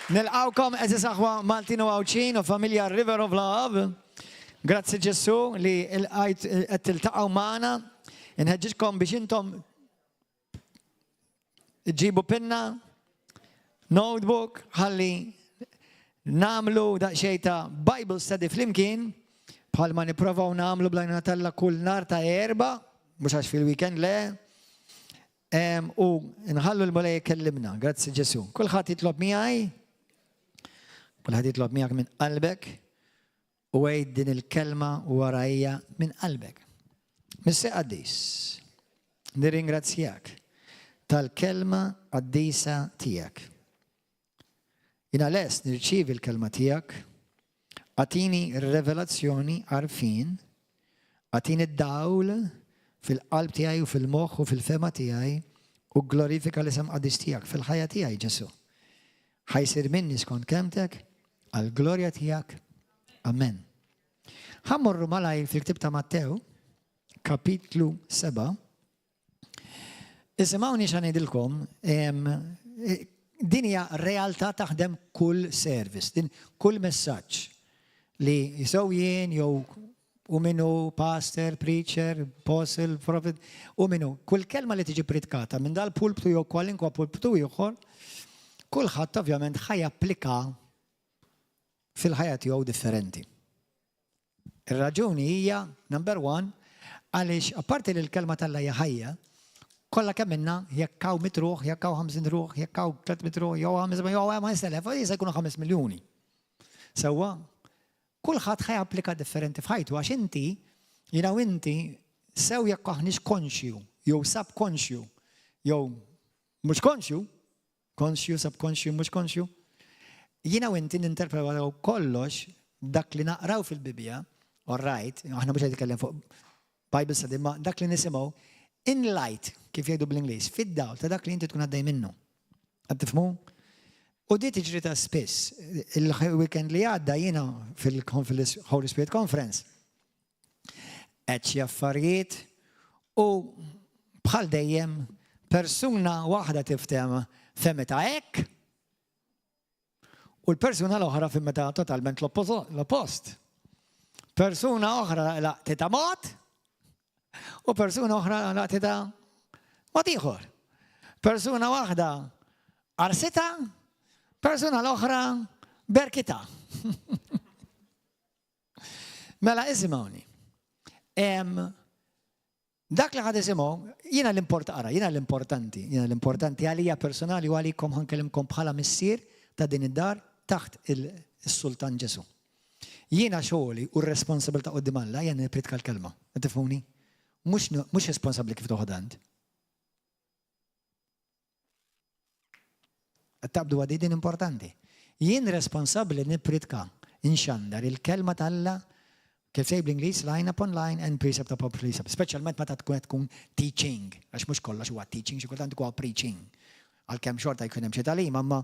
Nilqawkom eżis aħwa Maltin u Għawdxin u familja River of Love. Grazzi Ġesù li l-qajt qed tiltaqgħu magħna. Inħeġġiġkom biex intom ġibu pinna, notebook, ħalli namlu daqsxejn ta' Bible study flimkien bħalma nipprovaw namlu blajna talla kull nar ta' erba, mhux għax fil-weekend le, U nħallu l-Mulej jkellimna. Grazzi Ġesu. Kulħadd jitlob miegħi. Kulħadd jitlob miegħek minn qalbek u għid din il-kelma warajja minn qalbek. Missier qaddis, nirringrazzjak tal-kelma qaddisa tiegħek. Jiena lest nirċievi l-kelma tiegħek, agħtini revelazzjoni, għarfien, agħtini d-dawl fil-qalb tiegħi u fil-moħħ u fil-fehma tiegħi u gglorifika l-isem qaddis tiegħek fil-ħajja tiegħi, Ġesù. Ħa jsir minni skont kelmtek, għall-glorja tiegħek. Amen. Ħa mmorru malajr fil-ktieb ta' Mattew, kapitlu 7. Isimgħuni x'ha ngħidilkom, din hija realtà taħdem kull service, din kull messaġġ li sew jien jew u minnu pastor, preacher, apostle, prophet, u minnu, kull kelma li tiġi pritkata minn dal-pulptu jew kwalinkwa pulptu ieħor, kulħadd ovvjament ħa japplika fil-ħajja tiegħu differenti. Ir-raġuni hija, number one, għaliex apparti li l-kelma t'Alla hija ħajja, kollha kemm minna, jekk hawn mitt ruħ, jekk hawn 50 ruħ, jekk hawn 300 ruħ, jew 500, jew 5000, jista' jkunu 5 miljuni. Sewwa, kulħadd ħa japplika differenti f'ħajtu għax inti, jiena u inti, sew jekk aħniex konxju, jew subkonxju, jew mhux konxju, Konxju, subkonxju, mhux konxju. Jiena u inti ninterpretaw kollox dak li naqraw fil-Bibbja, all right, aħna mhux qed nitkellem fuq Bible study, ma dak li nisimgħu in light, kif jgħidu bl-Ingliż, fid-dawl ta' dak li inti tkun għaddej minnu. Qed tifhmu? U di tiġri ta' spiss. Il-weekend li għadda jiena fil-Holy Spirit Conference. Għedt xi affarijiet u bħal dejjem persuna waħda tiftem fehmitha hekk u l-persuna l-oħra fehmitha totalment l-oppost. Persuna oħra laqtitha mod u persuna oħra laqtitha mod ieħor. Persuna waħda qarsitha, persuna l-oħra berkitha. Mela isimgħuni. Dak li ħad isimgħu, jiena l-import ara, jiena l-importanti, jiena l-importanti għalija personali u għalikom ħankellimkom bħala missier ta' din id-dar taħt il-Sultan Ġesu. Jiena xogħli u r-responsabilità quddiem Alla jiena nippritka l-kelma. Tifhmuni? Mhux responsabbli kif toħodha int. Qed taqbdu għadi din importanti. Jien responsabbli nippritka, inxandar il-kelma t'Alla kif tgħid bl-Ingliż line upon line and precept upon precept, speċjalment meta tkun qed tkun teaching, għax mhux kollox huwa teaching, xi kultant huwa preaching. Għalkemm xorta jkun hemm xi tagħlim, imma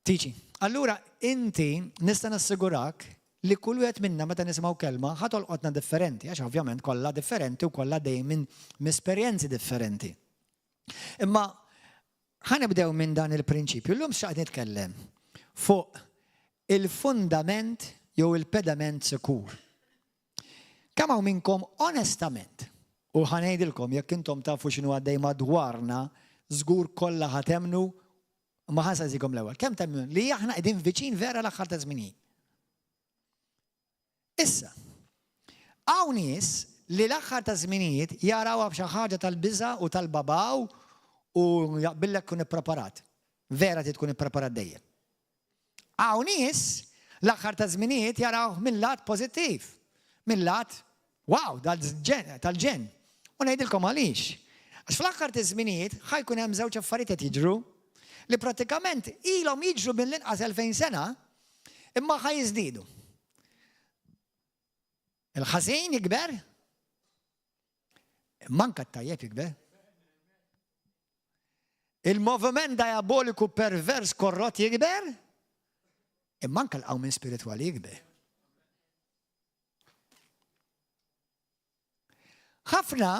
teaching. Allura inti nista' nassigurak li kull wieħed minna meta nisimgħu kelma ħa tolqotna differenti, għax ovvjament kollha differenti u kollha dejjem minn esperjenzi differenti. Imma ħa nibdew minn dan il-prinċipju. Illum xtaqt nitkellem fuq il-fundament jew il-pedament sikur. Kemm hawn minnkom onestament, u ħa ngħidilkom jekk intom tafu x'inhu għaddej madwarna, żgur kollha ħa temmnu, imma ħa nsaqsikom l-ewwel, kemm temmnu li aħna qegħdin viċin vera l-aħħar ta' żminijiet? Issa, hawn nies li l-aħħar taż-żminijiet jarawha b'xi ħaġa tal-biża' u tal-babaw u jaqbillek tkun ippreparat. Vera trid tkun ippreparat dejjem. Hawn nies l-aħħar taż-żminijiet jarawh mil-lat pożittiv, mil-lat wow, tal-ġenn. U ngħidilkom għaliex. Għax fl-aħħar taż-żminijiet ħa jkun hemm żewġ affarijiet qed jiġru li prattikament ilhom jiġru mill-inqas 2000 sena Imma ħa jiżdiedu. Il-ħażin jikber, imma anke t-tajjeb jikber. Il-moviment diaboliku pervers korrott jikber, imma anke l-qawmin spiritwali jikber. Ħafna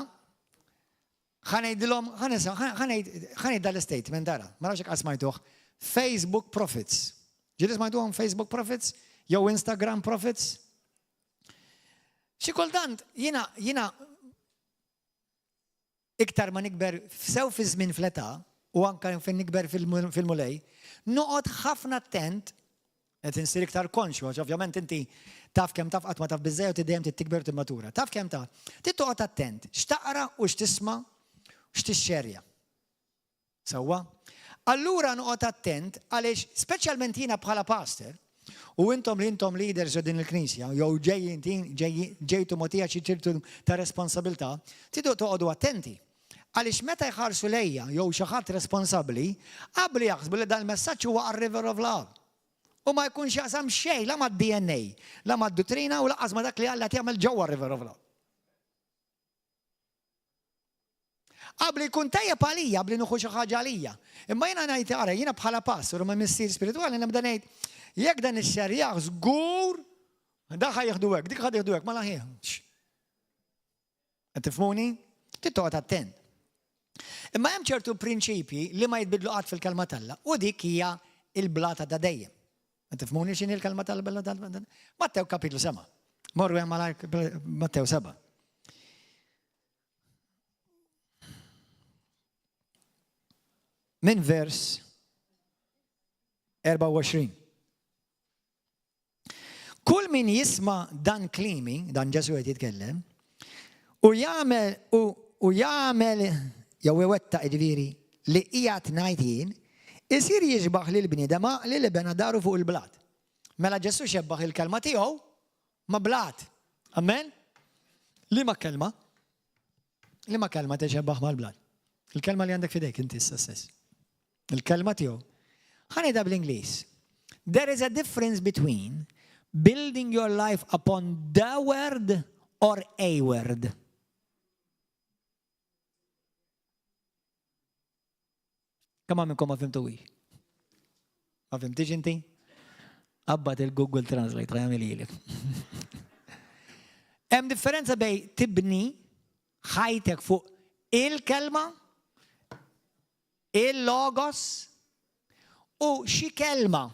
ħa ngħidilhom, ħa ngħid dal-istatement ara, ma nafx jekk qatt smajtuh. Facebook Prophets. Ġieli smajtuhom Facebook Prophets? Jew Instagram Prophets? Xi kultant jiena jiena iktar ma nikber sew fi żmien fl-età u anke fejn nikber fil-Mulej, noqgħod ħafna attent qed insir iktar konxju, għax ovvjament inti taf kemm taf qatt ma taf biżżejjed u dejjem trid tikber u timmatura. Taf kemm taf. Trid toqgħod attent x'taqra u x'tisma' u x'tixxerja. Sewwa? Allura noqgħod attent għaliex speċjalment jiena bħala pastor, u intom li intom leaders ġo din il-knisja, jew ġejjin ġejtu mogħtija xi ċertu ta' responsabilità, tridu toqgħodu attenti. Għaliex meta jħarsu lejja jew xi ħadd responsabbli, qabli jaħsbu li dan il-messaġġ huwa għar-River of Love. U ma jkunx jaqsam xejn la mad-DNA, la mad-duttrina u lanqas ma dak li Alla qed jagħmel ġewwa r-River of Love. Qabli jkun tajjeb għalija, qabli nieħu xi ħaġa għalija. Imma jiena ngħid ara, jiena bħala pastor u ma' missier spiritwali nibda ngħid, jekk dan ix-xerjaħ żgur da ħa jieħdu hekk, dik ħa jieħdu hekk, ma laħieħ. Qed tifhmuni? Trid toqgħod attent. Imma hemm ċertu prinċipji li ma jitbidlu qatt fil-kelma t'Alla u dik hija il-blata ta' dejjem. Qed tifhmuni x'inhi l-kelma tal-bella tal Mattew kapitlu 7. Morru hemm Mattew 7. Minn vers 24. Kull min jisma' dan klimi, dan Ġesu qed jitkellem, u jagħmel u, u jagħmel jew iwettaq jiġifieri li qiegħed ngħid jien, isir jixbaħ lil bniedem għaqli li bena daru fuq il-blat. Mela Ġesu xebbaħ il-kelma tiegħu ma' blat. Amen? Liema kelma? Liema kelma tixebbaħ mal-blat? Il-kelma li għandek fidejk inti issa stess. Il-kelma tiegħu. Ħa ngħidha bl-Ingliż. There is a difference between building your life upon the word or a word. Kemm minnkom ma fimtuwix? Ma fimtix inti? Qabbad il-Google Translate ħa jagħmililek. Hemm differenza bej tibni ħajtek fuq il-kelma, il-logos u xi kelma.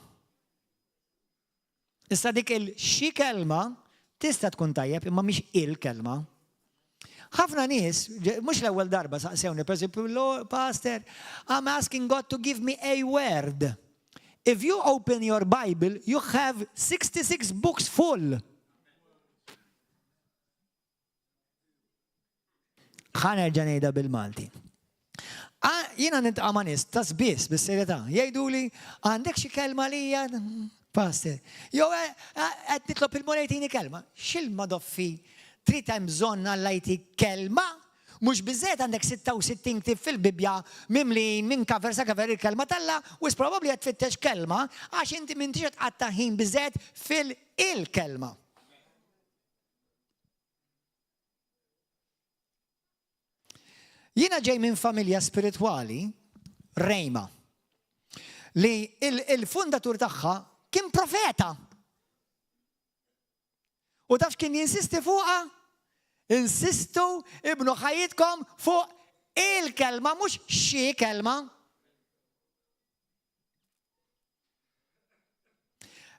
Issa dik il-xi kelma tista' tkun tajjeb imma mhix il-kelma. Ħafna nies, mhux l-ewwel darba saqsewni, per eżempju, Pastor, I'm asking God to give me a word. If you open your Bible, you have 66 books full. Ħa nerġa' ngħidha bil-Malti. Jiena niltaqa' ma' nies ta' spiss bis-serjetà, jgħiduli għandek xi kelma għalija, Pastor? Jew eh, eh, qed nitlob il-Mulej tini kelma. X'il-madoffi trid hemm bżonn Alla jtik kelma? Mhux biżżejjed għandek 66 ktieb fil-Bibbja mimlijin minn cover sa cover il-kelma t'Alla, wisq probabbli qed tfittex kelma għax inti m'intix qed tqatta' ħin biżżejjed fil-il-kelma. Jiena ġej minn familja spiritwali, Rejma, li il-fundatur tagħha kien profeta. U taf kien jinsisti fuqha? Insistu ibnu ħajjitkom fuq il-kelma, mhux xi kelma.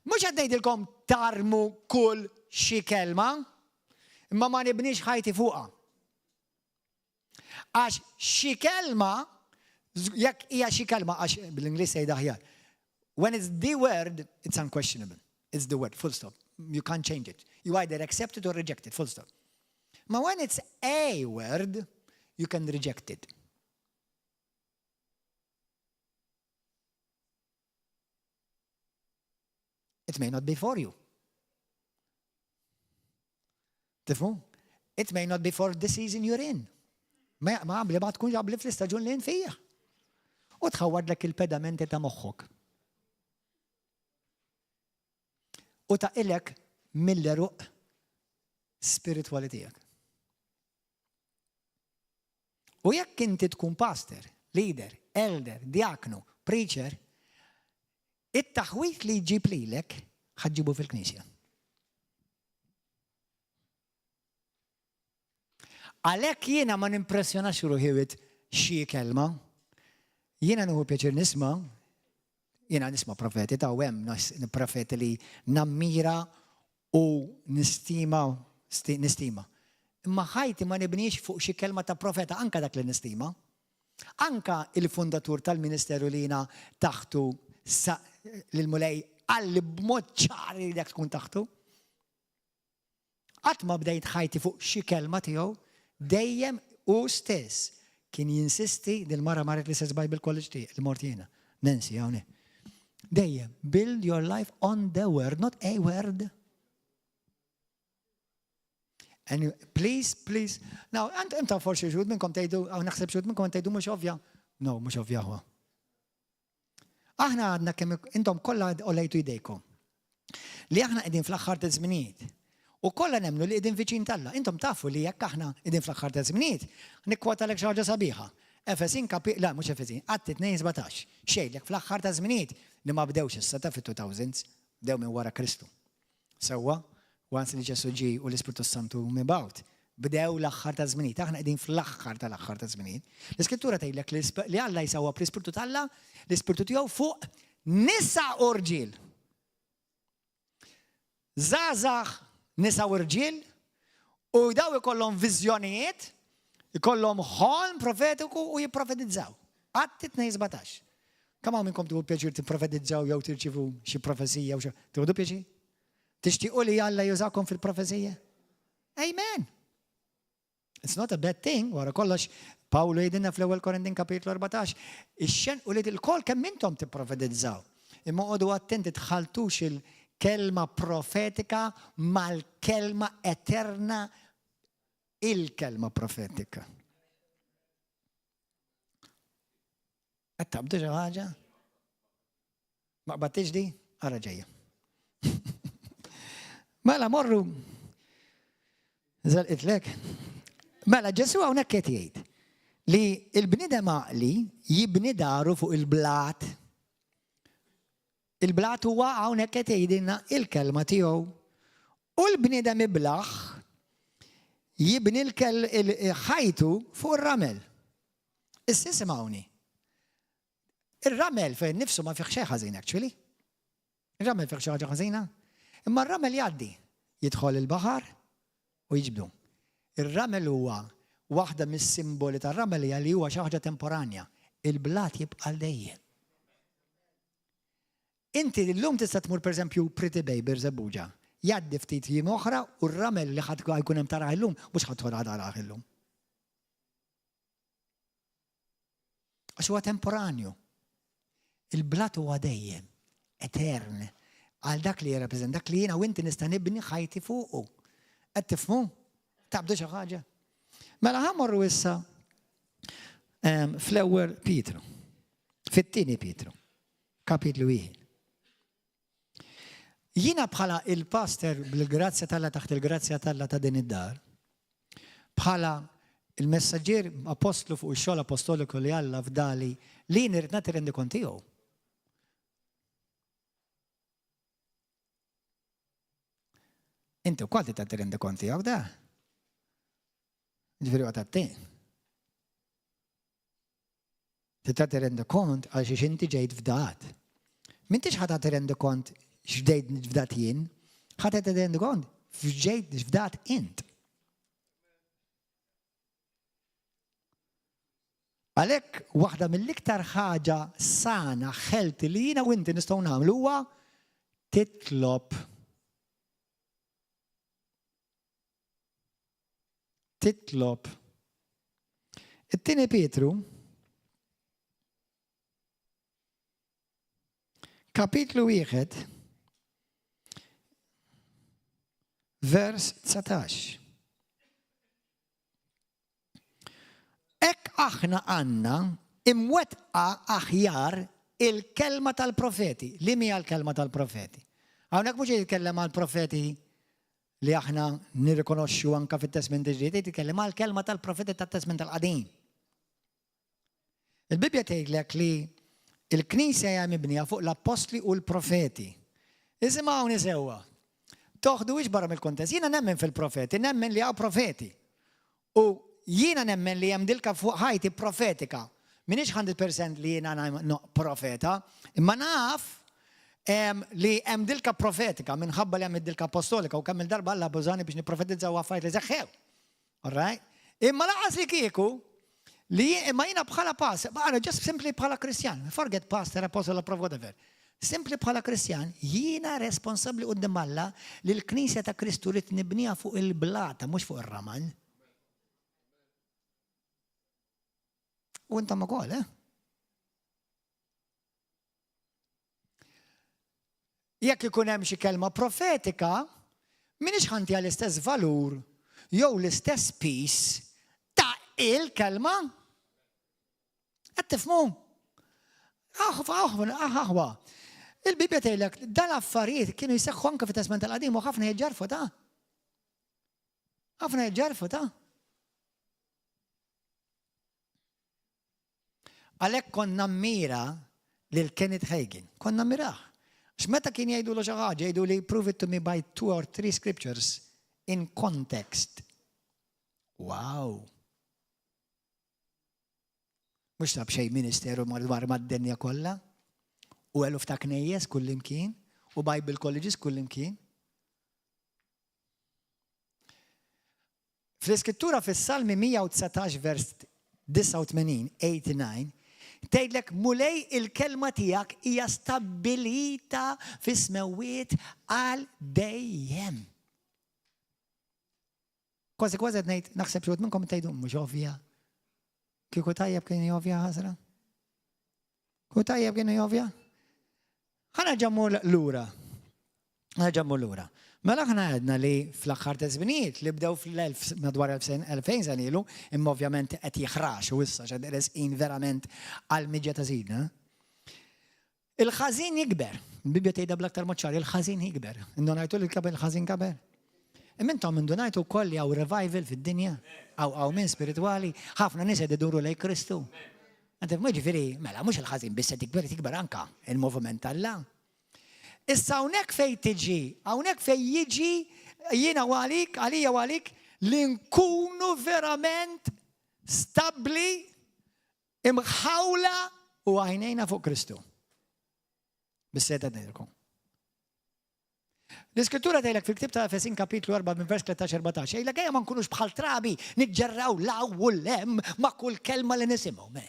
Mhux qed ngħidilkom tarmu kull xi kelma, imma ma nibnix ħajti fuqha. Għax xi kelma, jekk hija xi kelma, għax bl-Ingliż jgħid aħjar. When it's the word, it's unquestionable. It's the word, full stop. You can't change it. You either accept it or reject it, full stop. Ma when it's a word, you can reject it. It may not be for you. Tifmu? It may not be for the season you're in. Ma għabli ma tkunx għabli fl-istaġun li fija. U tħawwadlek il-pedamenti ta' moħħok. U taqilek mill-eruq spiritwali tiegħek. U jekk inti tkun pastor, leader, elder, diaknu, preacher, it-taħwid li jġib lilek ħa ġġibu fil-knisja. Għalhekk jiena ma nimpressjonax ruħi wit xi kelma. Jiena nieħu pjaċir nisma' Jiena nisma' profeti ta' u hemm profeti li nammira u nistima nistima. Imma ħajti ma nibniex fuq xi kelma ta' profeta anka dak li nistima. Anka il-fundatur tal-ministeru li jiena taħtu l-Mulej qalli b'mod ċar li dak tkun taħtu. Qatt ma bdejt ħajti fuq xi kelma tiegħu, dejjem hu stess kien jinsisti, dil-mara marret l-istess Bible College tiegħi li mort jiena, Nancy hawnhekk. Dejjem, build your life on the word, not a word. And please, please, now, ant inta forsi xud minnkom tgħidu, għaw naħseb xud minnkom tgħidu mhux ovvja. No, mhux ovvja huwa. Aħna għadna kemm intom kollha olejtu jdejkom. Li aħna qegħdin fl-aħħar ta' żminijiet. U kollha nemmnu li qegħdin viċin t'Alla. Intom tafu li jekk aħna qegħdin fl-aħħar ta' żminijiet, nikkwotalek xi ħaġa sabiħa. Efesin kapi, la mhux Efesin, Atti 2:17. Xejlek fl-aħħar ta' żminijiet li ma bdewx issa ta' fit-2000s, bdew minn wara Kristu. Sewwa, once li Ġesù ġie u l-Ispirtu s-Santu mibgħut, bdew l-aħħar taż-żminijiet. Aħna qegħdin fl-aħħar tal-aħħar taż-żminijiet. L-Iskrittura tgħidlek li Alla jsawwab l-Ispirtu t'Alla, l-Ispirtu tiegħu fuq nisa u rġiel. Żgħażagħ, nisa u rġiel, u daw ikollhom viżjonijiet, ikollhom ħolm profetiku u jipprofetizzaw. Atti 2:17. Kemm hawn minnkom tieħu pjaċir tipprofetizzaw jew tirċivu xi profezija jew xi tieħdu pjaċir? Tixtiequ li Alla jużakom fil-profezija? Amen. It's not a bad thing, wara kollox, Pawlu jgħidilna fl-ewwel Korintin kapitlu 14, ix-xen u li il-kol kemm intom tipprofetizzaw. Imma għodu attenti tħaltux il-kelma profetika mal-kelma eterna il-kelma profetika. Qed taqbdu xi ħaġa? Ma qbadtix di? Ara ġejja. Mela morru. Żelqitlek. Mela Ġesu hawnhekk qed jgħid li l-bniedem għaqli jibni daru fuq il-blat. Il-blat huwa hawnhekk qed jgħidilna il-kelma tiegħu. U l-bniedem iblaħ jibni l-ħajtu fuq ir-ramel. Issa isimgħuni. Ir-ramel fejn nifsu ma fih xejn ħażin actually. Ir-ramel fih xi ħaġa ħażina. Imma r-ramel jgħaddi, jidħol il-baħar u jiġbdu. Ir-ramel huwa waħda mis-simboli tar-ramel hija li huwa xi ħaġa temporanja. Il-blat jibqa' dejjem. Inti llum tista' tmur pereżempju Pretty Bay, Birżebbuġa. Jgħaddi ftit jiem oħra u r-ramel li ħadd jkun hemm tarah illum mhux ħadd tarah illum. Għax huwa temporanju. Il-blat huwa dejjem, etern, għal dak li jirrappreżenta, dak li jiena u inti nista' nibni ħajti fuqu. Qed tifhmu? Taqbdu xi ħaġa? Mela ħa mmorru issa ehm, fl-ewwel Pietru, fit-tieni Pietru, kapitlu wieħed. Jiena bħala il-pastor bil-grazzja t'Alla taħt il-grazzja t'Alla ta' din id-dar, bħala il-messaġġier apostlu fuq ix-xogħol apostoliku li Alla fdali li jien irid nagħti rendikont tiegħu. Inti wkoll tagħti rendikont tiegħek da. Ġifieri għad Trid tagħti rendikont għal xiex inti ġejt fdat. M'intix ħa tagħti rendikont x'ġejt fdat jien, ħa tagħti rendikont f'ġejt fdat int. Għalhekk waħda mill-iktar ħaġa sana ħelti li jiena u inti nistgħu nagħmlu huwa titlob. Titlob. It-tieni Pietru, kapitlu wieħed, vers 19. Hekk aħna għandna imwettqa aħjar il-kelma tal-profeti. Li mija l-kelma tal-profeti? Hawnhekk mhux jitkellem għal profeti li aħna nirrikonoxxu anka fit-Testment il-Ġdid, jitkellem għal kelma tal-profeti tat-Testment il-Qadim. Il-Bibbja tgħidlek li il-Knisja hija mibnija fuq l-appostli u l-profeti. Isimgħuni sewwa. Toħduhiex barra mill-kuntest. Jiena nemmen fil-profeti, nemmen li hawn profeti. U jiena nemmen li hemm dilka fuq ħajti profetika. Minix 100% li jiena no, profeta, imma naf li hemm dilka profetika minħabba li hemm id-dilka apostolika u kemm il-darba Alla bużani biex nipprofetizzaw affarijiet li seħħew. All right? Imma laqas li kieku li imma jiena bħala pastor, għana just simply bħala Kristjan, forget pastor, apostle, prophet, whatever. Simply bħala Kristjan, jiena responsabbli quddiem Alla li l-Knisja ta' Kristu rrid nibniha fuq il-blata, mhux fuq ir-ramal. U intom ukoll, eh? Jekk ikun hemm xi kelma profetika, m'iniex ħantiha l-istess valur jew l-istess piż ta' il-kelma. Qed tifhmu? Aħwa, il-Bibbja tgħidlek dal-affarijiet kienu jseħħu anke fit-Testment tal-Qadim u ħafna jiġġarfu ta' ħafna jiġġarfu ta' Għalhekk kont nammira lil Kenneth Hagin. Kont nammirah. Għax meta kien jgħidulu xi ħaġa, jgħidu li prove it to me by two or three scriptures in context. Wow! Mhux ta' b'xejn ministeru madwar mad-dinja kollha u eluf ta' knejjes kullimkien u Bible colleges kullimkien. Fl-Iskrittura fis-Salmi 119 vers 89, 89, tgħidlek Mulej il-kelma tiegħek hija stabbilita fis-smewwiet għal dejjem. Kważi kważi qed ngħid naħseb xi minnkom tgħidu mhux ovvja. Kieku tajjeb kien ovvja ħasra. Kieku tajjeb kien ovvja. Ħa nerġa' mmur lura. Ħa nerġa' mmur lura. Mela aħna għedna li fl-aħħar ta' żminijiet li bdew fl-1000 madwar 2000 sena ilu, imma ovvjament qed jiħrax u issa x'qed resqin verament għal miġja ta' Sidna. Il-ħażin jikber. Il-Bibbja tgħidha bl-aktar mod ċar, il-ħażin jikber. Indunajtu li il-ħażin kaber? Imma intom indunajtu wkoll li hawn revival fid-dinja, hawn qawmien spiritwali, ħafna nies qed iduru lejn Kristu. Għandek ma ġifieri, mela mhux il-ħażin biss qed jikber, jikber anka il-moviment t'Alla. Issa hawnhekk fejn tiġi, hawnhekk fejn jiġi jiena u għalik, għalija u għalik li nkunu verament stabbli, imħawla u għajnejna fuq Kristu. Bis-seta ngħidilkom. L-Iskrittura tgħidlek fil-ktieb ta' Efesin kapitlu 4 minn vers 13-14, jgħidlek ejja ma nkunux bħal trabi niġġerraw law u lem ma' kull kelma li nisimgħu. Me.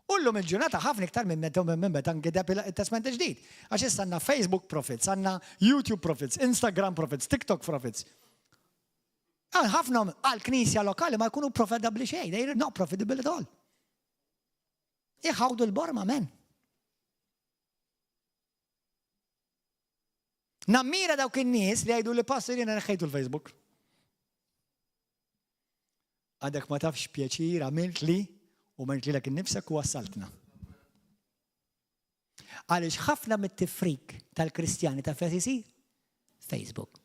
U llum il-ġurnata ħafna iktar minn meta minn meta nkiteb it-Testment il-Ġdid. Għax issa għandna Facebook prophets, għandna YouTube prophets, Instagram prophets, TikTok prophets. Ħafna għal-knisja lokali ma jkunu profitabbli xejn, they are not profitable at all. Iħawdu l-borma, men. Nammira dawk in-nies li jgħidu li pastor jiena neħħejtu l-Facebook. Għadek ma tafx pjaċir għamilt li u għamilt lilek innifsek u wassaltna. Għaliex ħafna mit-tifrik tal-Kristjani ta' FCC Facebook.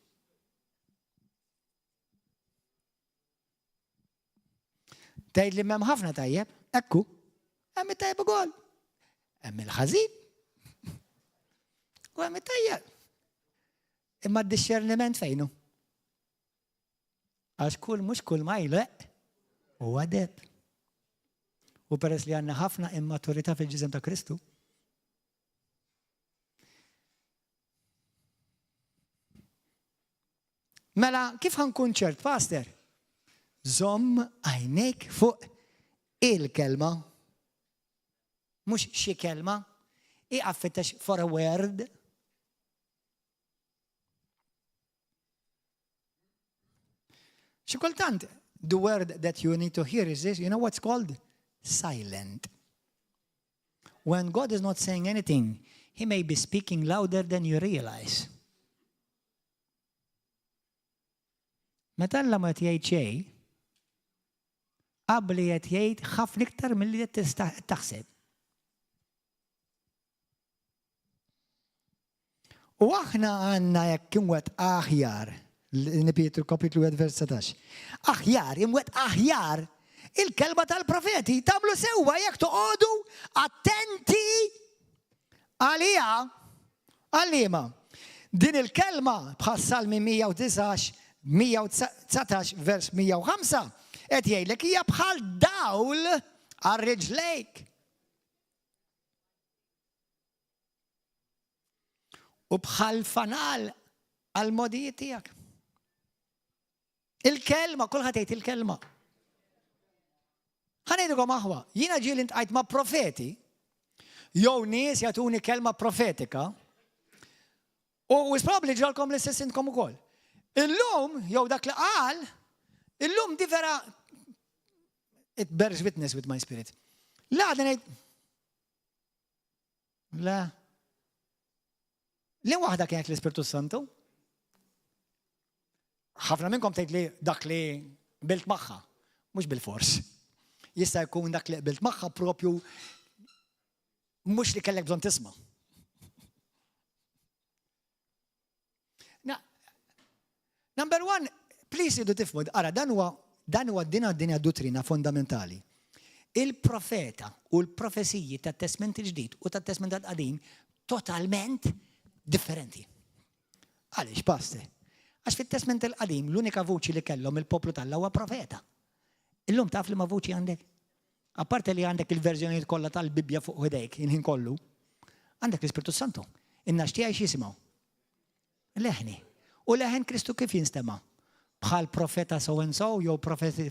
Tgħid li m'hemm ħafna tajjeb, ekku, hemm it-tajjeb ukoll. Hemm il-ħażin u hemm it-tajjeb. Imma d-dixxerniment fejnu? Għax kull mhux kull ma jleq huwa deb. U peress li għandna ħafna immaturità fil-ġisem ta' Kristu, Mela, kif ħankun ċert, Pastor? Żomm għajnejk fuq il-kelma. Mhux xi kelma. Iqaf fittex for a word. Xi kultant, the word that you need to hear is this, you know what's called? Silent. When God is not saying anything, he may be speaking louder than you realize. Meta Alla ma qed jgħid xejn, qabli qed jgħid ħafna iktar milli qed taħseb. U aħna għandna jekk imwet aħjar, Pietru kapitlu 1 vers 19. Aħjar, imwet aħjar il-kelma tal-profeti, tagħmlu sewwa jekk toqogħdu attenti għaliha għal liema. Din il-kelma bħal Salmi 119, 119 vers 105 qed jgħidlek hija bħal dawl għal riġlejk. U bħal fanal għal modijiet tiegħek. Il-kelma, kulħadd jgħid il-kelma. Ħa ngħidilkom aħwa, jiena ġieli ntqajt ma' profeti, jew nies jagħtuni kelma profetika, u probabbli ġralkom l-istess intkom ukoll. Illum, jew dak li qal, illum di vera it bears witness with my spirit. La, ngħid, le. Li waħda kienet l-Ispirtu Santu? Ħafna minnkom tgħid li dak li qbilt magħha, mhux bil-fors. Jista' jkun dak li qbilt magħha propju mhux li kellek bżonn tisma'. Number one, please idu tifmu, ara dan huwa dan huwa dina dinja dottrina fondamentali. Il-profeta u l-profeziji tat-Testment il-Ġdid u tat-Testment il-Qadim totalment differenti. Għaliex, Pastor? Għax fit-Testment il-Qadim l-unika vuċi li kellhom il-poplu t'Alla huwa profeta. Illum taf li ma vuċi għandek? Apparti li għandek il-verżjonijiet kollha tal-Bibbja fuq ħdejk il-ħin kollu, għandek l-Ispirtu Santu. In-nax tiegħi x'jisimgħu? Leħni. U leħen Kristu kif jinstema'? Bħal profeta so and so jew profeti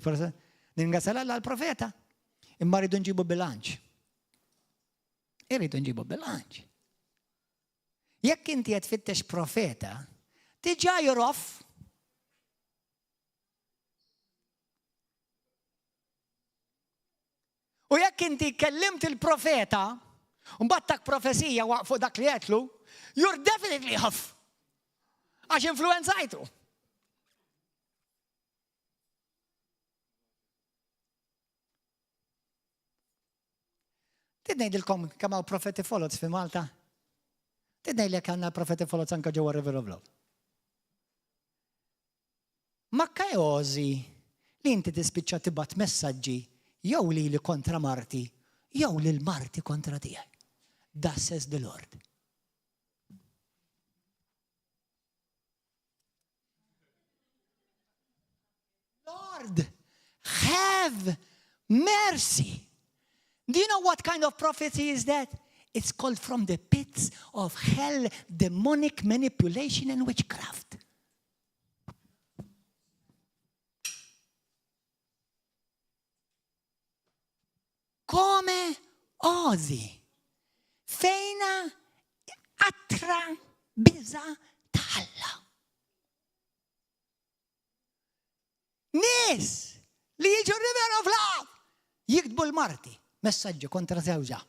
Ningrazzja Alla għall-profeta. Imma rridu nġibu bilanċ. Irridu nġibu bilanċ. Jekk inti qed tfittex profeta, diġà you're off. U jekk inti kellimt il-profeta, mbagħad tak profezija waqfu dak li għetlu, you're definitely off. Għax influenzajtu. Trid ngħidilkom kemm hawn profeti foloz fi Malta? Trid ngħidlek għandna profeti foloz anke ġewwa River of Love. Ma kajozi li inti tispiċċa tibgħat messaġġi jew lili kontra marti jew lil marti kontra tiegħi. Thus says the Lord. Lord, have mercy. Do you know what kind of prophecy is that? It's called from the pits of hell, demonic manipulation and witchcraft. Come osi? Fejna atra biża ta' Alla. Nies li jiġu River of Love jiktbu l-marti messaġġi kontra żewġha.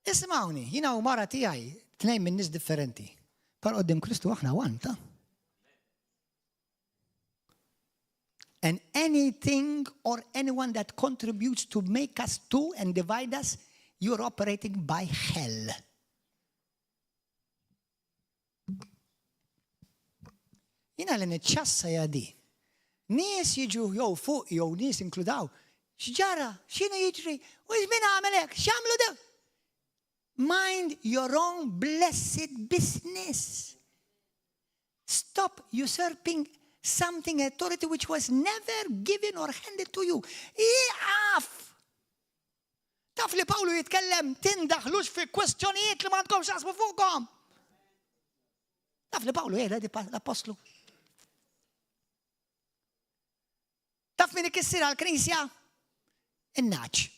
Isimgħuni, jiena u mara tiegħi tnejn minn nies differenti. Par qoddim Kristu aħna one ta' And anything or anyone that contributes to make us two and divide us, you're operating by hell. Jina li niċċassa jadi. Nies jiġu jew fuq jew nies inkludaw. X'ġara? X'inhu jiġri? U min għamel hekk? X'għamlu dew? Mind your own blessed business. Stop usurping something authority which was never given or handed to you. Iqaf! Taf li Pawlu jitkellem tindaħlux fi kwestjonijiet li m'għandkomx x'taqsmu fuqhom. Taf li Pawlu jgħidha di l-appostlu. Taf min ikissir għal-knisja? In-naċ.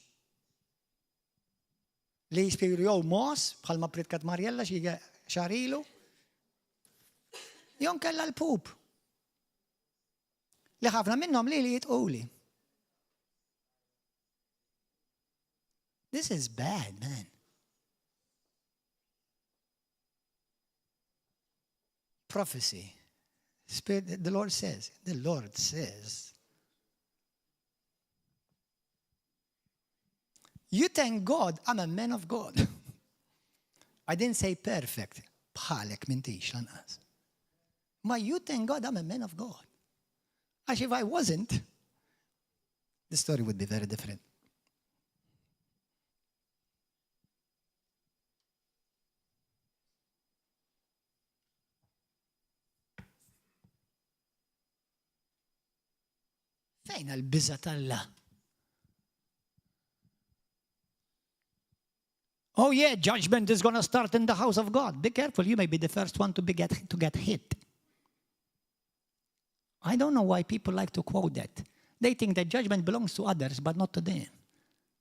Li jispiru jew mos, bħalma pritkat Marjella xi xahar ilu, jew kella l-pup. Li ħafna minnhom li li jitquli. This is bad, man. Prophecy. Spirit, the Lord says, the Lord says. You thank God, I'm a man of God. I didn't say perfect. Bħalek mintix lanqas. Ma you thank God, I'm a man of God. Għax if I wasn't, the story would be very different. Fejn l-biża t'Alla? Oh yeah, judgment is gonna start in the house of God. Be careful, you may be the first one to, be get, to get hit. I don't know why people like to quote that. They think that judgment belongs to others, but not to them.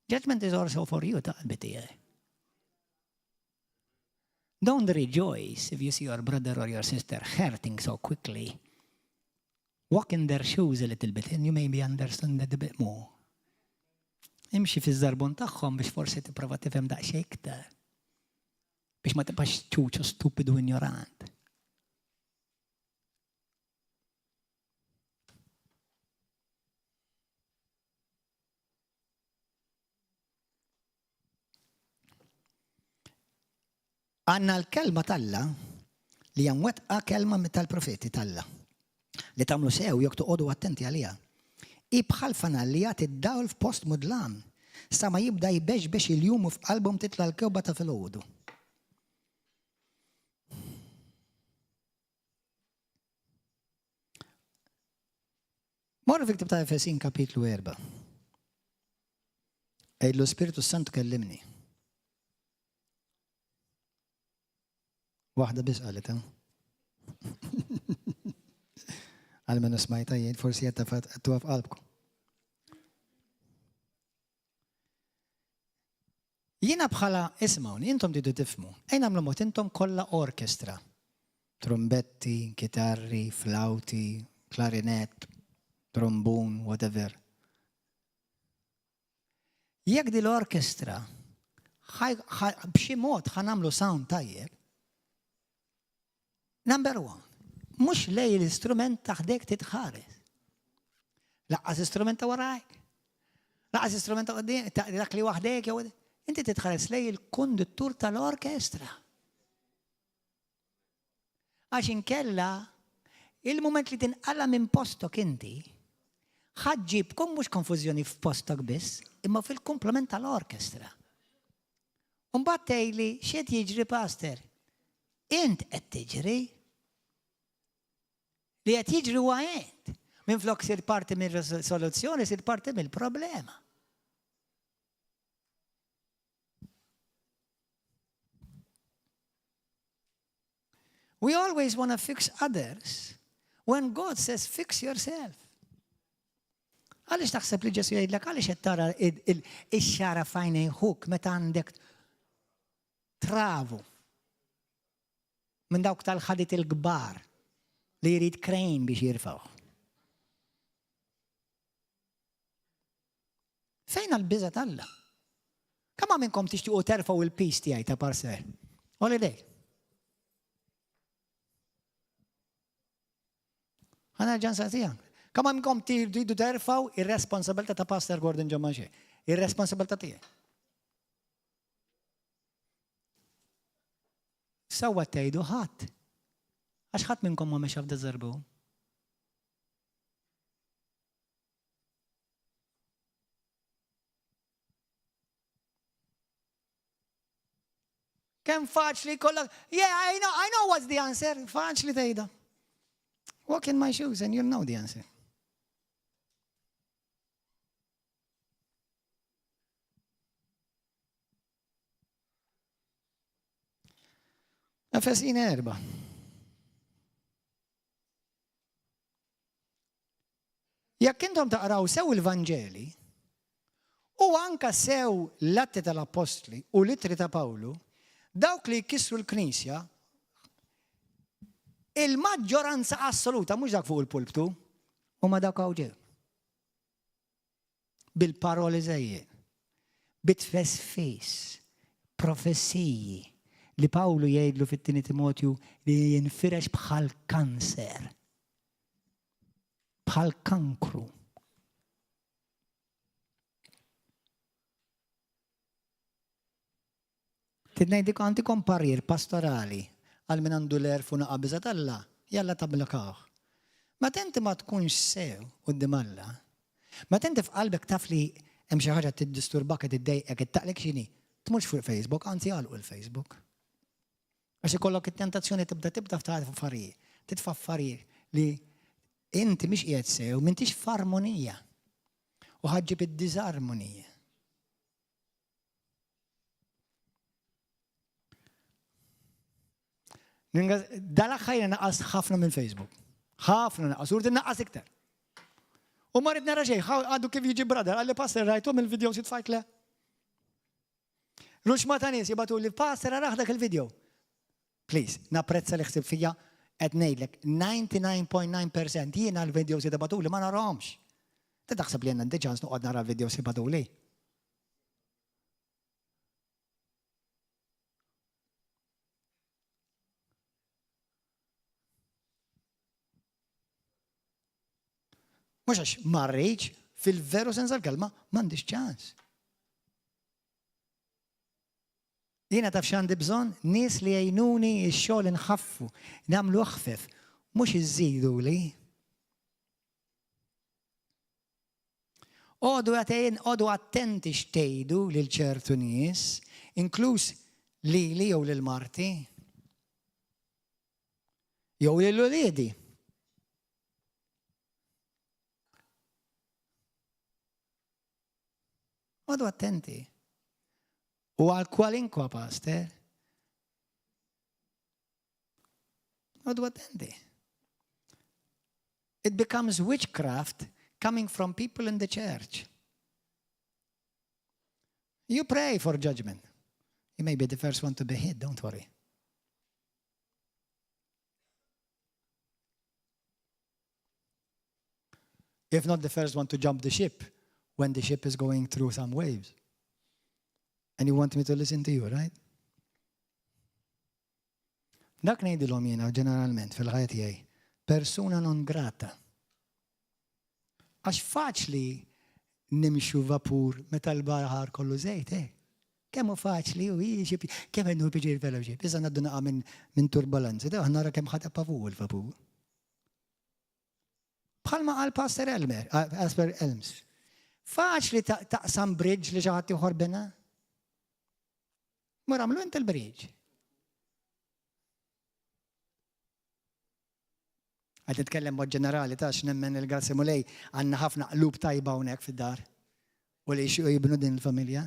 Judgment is also for you, ta' tiegħi. Don't rejoice if you see your brother or your sister hurting so quickly. Walk in their shoes a little bit and you maybe understand it a bit more. Imxi fiż-żarbun tagħhom biex forsi tipprova tifhem daqsxejn iktar. Biex ma tibqax ċuċu stupidu ignorant. Għandna l-kelma t'Alla li hija mwettqa kelma tal-profeti t'Alla li tagħmlu sew jekk toqogħdu attenti għaliha. Hi bħal fanal li jagħti d-dawl f'post mudlam sa ma jibda jbexbex il-jum u f'qalbhom titla' l-kewba ta' filgħodu. Morru fil-ktib ta' Efesin kapitlu 4. Għidlu Spiritu Santu kellimni. Waħda biss qalet, eh? Għalmenu smajta jien, forsi qed tafat f'qalbkom. Jiena bħala, ismgħuni, intom tridu tifhmu, ejja nagħmlu mod intom kollha orkestra. Trumbetti, kitarri, flawti, klarinett, trombun, whatever. Jekk di l-orkestra b'xi mod ħa nagħmlu sound tajjeb, number one, mhux lej l-istrument ta' ħdejk titħares. Laqqas istrument ta' warajk. Laqqas istrument ta' quddiem, dak li waħdek jew inti titħares lej il-konduttur tal-orkestra. Għax inkella il-mument li tinqala minn postok inti, ħaġġib kun mhux konfużjoni f'postok biss, imma fil-komplement tal-orkestra. Mbagħad tgħidli x'qed jiġri pastor? Int qed tiġri. Li qed jiġri huwa int. Minflok sir parti mill-soluzzjoni, sir parti mill-problema. We always want to fix others when God says fix yourself. Għaliex taħseb li Ġesu jgħidlek għaliex qed tara ix-xara f'għajnejn ħuk meta għandek travu minn dawk tal-ħadit il-kbar li jrid krejn biex jirfgħu. Fejn għal-biża t'Alla? Kemm minnkom tixtiequ terfgħu il-pis tiegħi ta' parser? Oli dej. Ħa nerġa' nsaqsiha. Kemm għandkom tridu terfgħu ir-responsabilità ta' Pastor Gordon John Manche? Ir-responsabilità tiegħi. Sewwa tgħidu ħadd. Għax ħadd minnkom ma mexa f'da żarbu. Kemm faċli kollha, yeah, I know, I know what's the answer. Faċli tgħidha. Walk in my shoes and you'll know the answer. Efesin erba. Jekk intom taqraw sew il-Vanġeli, u anka sew l-Atti tal-Appostli u l-Ittri ta' Pawlu, dawk li jkissru l-Knisja, il-maġġoranza assoluta, mhux dak fuq il-pulptu, huma dawk hawn ġew. Bil-paroli żejjed, bit-tfesfis, profeziji li Pawlu jgħidlu fit-tieni Timotju li jinfirex bħal kanser. Bħal kankru. Tidnejdik għandikom parir pastorali għal min għandu l-għerf u naqa' biża' t'Alla, jalla tablokawh. Meta inti ma tkunx sew quddiem Alla, meta inti f'qalbek taf li hemm xi ħaġa tiddisturbak qed iddejqek qed taqlek x'inhi, tmurx fuq Facebook, anzi għalqu l-Facebook. Għax ikollok it-tentazzjoni tibda tibda f'ta' affarijiet, titfa' affarijiet li inti mhix qiegħed sew, m'intix f'armonija. U ħaġġib id-diżarmonija. Dal-aħħar jiena naqas ħafna minn Facebook. Ħafna naqas, urdi naqas iktar. U ma rrid nara xejn, għadu kif jiġi brother, għalli pastor rajthom il-video si tfajt le. Rux ma ta' nies jibatu li pastor araħ dak il-video. Please, napprezza li ħsib fija qed ngħidlek 99.9% jiena l-videos li li ma narahomx. Ti taħseb li għandna ċans noqgħod nara l-videos li Mhux għax ma rridx, fil-veru sens tal-kelma, m'għandix ċans. Jiena taf x'għandi bżonn? Nies li jgħinuni x-xogħol inħaffu, nagħmlu aħfef, mhux iżiduli. Għodu għatejn, għodu attenti x'tgħidu lil ċertu nies, inkluż lili jew lil marti. Jew lil uliedi. Għodu attenti. U għal kwalinkwa pastor, Għodu attenti. It becomes witchcraft coming from people in the church. You pray for judgment. You may be the first one to be hit, don't worry. If not the first one to jump the ship when the ship is going through some waves. And you want me to listen to you, right? Dak ngħidilhom jiena ġeneralment fil-ħajja tiegħi, persuna non grata. Għax faċli nimxu vapur meta l-baħar kollu żejt, eh? Kemm hu faċli u jiġi kemm inhu piġi l-fellowship. Issa ngħaddu naqa' minn min turbulenzi, da nara kemm ħadd fuq il-vapur. Bħalma qal Pastor Elmer, Pastor Elms. Faċli taqsam bridge li xi ħadd ieħor bena. Mur għamlu int il-bridge. Għad nitkellem mod ġenerali ta' nemmen il-grazzi mulej għandna ħafna qlub tajba hawnhekk fid-dar u li jixtiequ jibnu din il-familja.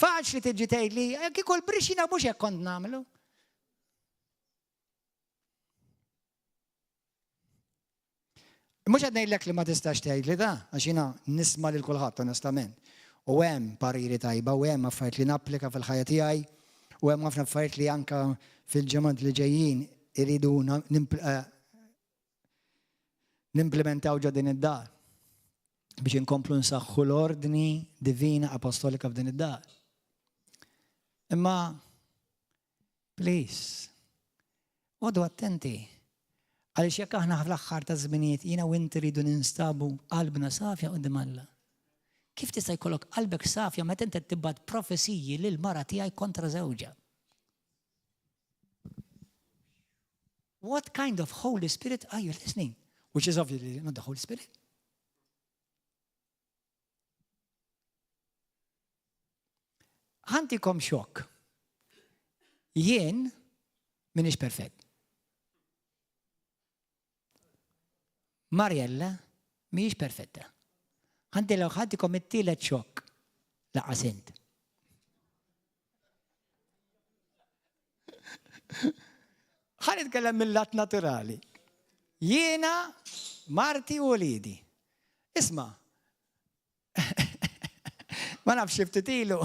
Faċli tiġi tgħidli, kieku l-bridge jiena mhux hekk kont nagħmlu. Mhux qed ngħidlek li ma tistax tgħidli da, għax jiena nisma' lil kulħadd onestament. U hemm pariri tajba u hemm affarijiet li napplika fil-ħajja tiegħi u hemm ħafna affarijiet li anka fil-ġimgħat li ġejjin iridu eh, nimplementaw ġo din id-dar biex inkomplu nsaħħu l-ordni divina apostolika f'din id-dar. Imma Please. Għodu attenti. Għaliex jekk aħna fl-aħħar ta' żminijiet jiena u inti rridu ninstabu qalbna safja quddiem Alla. Kif tista' jkollok qalbek safja meta inti tibgħat profeziji lil mara tiegħi kontra żewġha? What kind of Holy Spirit are you listening? Which is obviously not the Holy Spirit. Ħantikom xokk. Jien minix perfett. Mariella mhijiex perfetta. Ħantikom it-tielet xokk laqas int. Ħa nitkellem mill-lat naturali. Jiena, marti u uliedi. Isma', ma nafx ftit ilu.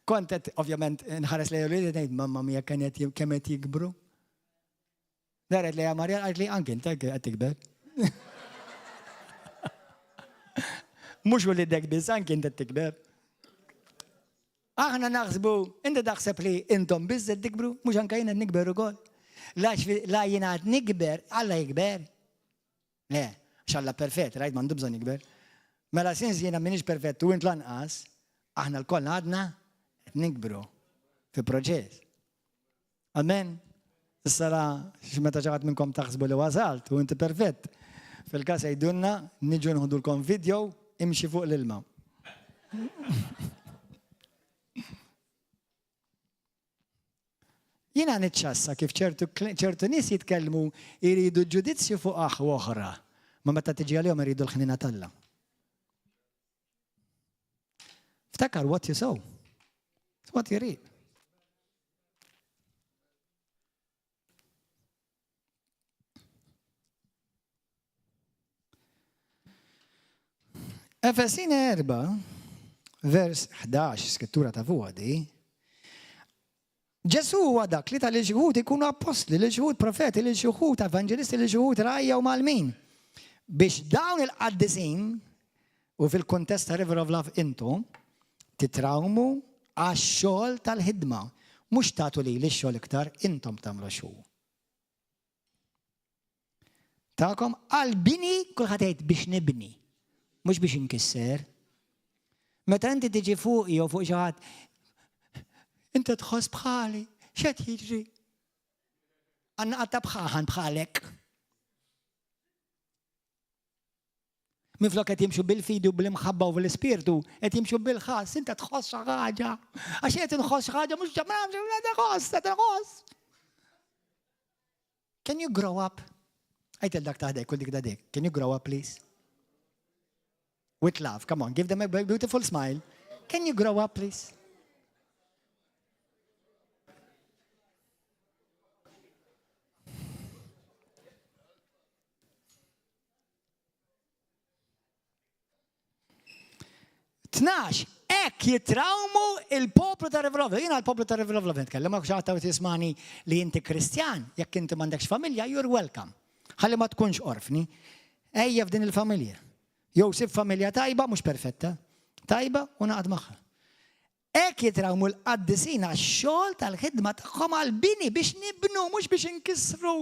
Kont qed ovvjament nħares lejn uliedi ngħid mamma mia kemm qed jikbru. Daret lejha Marja qalt li anke inti qed tikber. Mhux ulidek biss anke inti qed tikber. Aħna naħsbu, inti taħseb li intom biss qed tikbru, mhux anke jien qed nikber ukoll. La jiena qed nikber, Alla jikber. Le, għax Alla perfett, rajt m'għandu bżonn jikber. Mela since jiena m'iniex perfett u int lanqas, aħna lkoll għadna qed nikbru fi proċess. Amen. Issa la meta xi ħadd minnkom taħsbu li wasalt u inti perfett. Fil-każ għidulna niġu nħudulkom video imxi fuq l-ilma. Jiena niċċassa kif ċertu ċertu nies jitkellmu jridu ġudizzju fuq aħwa oħra, ma meta tiġi għalihom iridu l-ħnina t'Alla. Ftakar what you sow. It's what you reap. Efesin 4, vers 11, skrittura ta' fuq di, Ġesu huwa dak li tal xi ikunu appostli, lil xi profeti, lil xi evanġelisti, lil xi rajja u malmin. Biex dawn il-qaddisin u fil-kuntest ta' River of Love intom titrawmu għax-xogħol tal-ħidma. Mhux tagħtu lili x-xogħol iktar, intom tagħmlu xogħol. Tagħkom għall-bini kulħadd jgħid biex nibni, mhux biex inkisser. Meta inti tiġi fuq jew fuq xi ħadd, inti tħoss bħali, x'qed jiġri? Għandna qatta bħaħan bħalek. Minflok qed jimxu bil-fidi u bl-imħabba u bl-ispirtu, qed jimxu bil-ħass, inta tħoss xi ħaġa. Għax qed inħoss xi ħaġa mhux ġamra, qed inħoss. Can you grow up? Għajt dak taħdek, kull dik dak. Can you grow up, please? With love, come on, give them a beautiful smile. Can you grow up, please? 12. Hekk jitrawmu il-poplu ta' River of Love. Jiena l-poplu ta' River of Love nitkellem, ma xi ħadd jismani li inti Kristjan, jekk inti m'għandekx familja, you're welcome. Ħalli ma tkunx orfni. Ejja f'din il-familja. Jew sib familja tajba, mhux perfetta, tajba u naqad magħha. Hekk jitrawmu l-qaddisin għax-xogħol tal-ħidma tagħhom għall-bini biex nibnu mhux biex inkissru.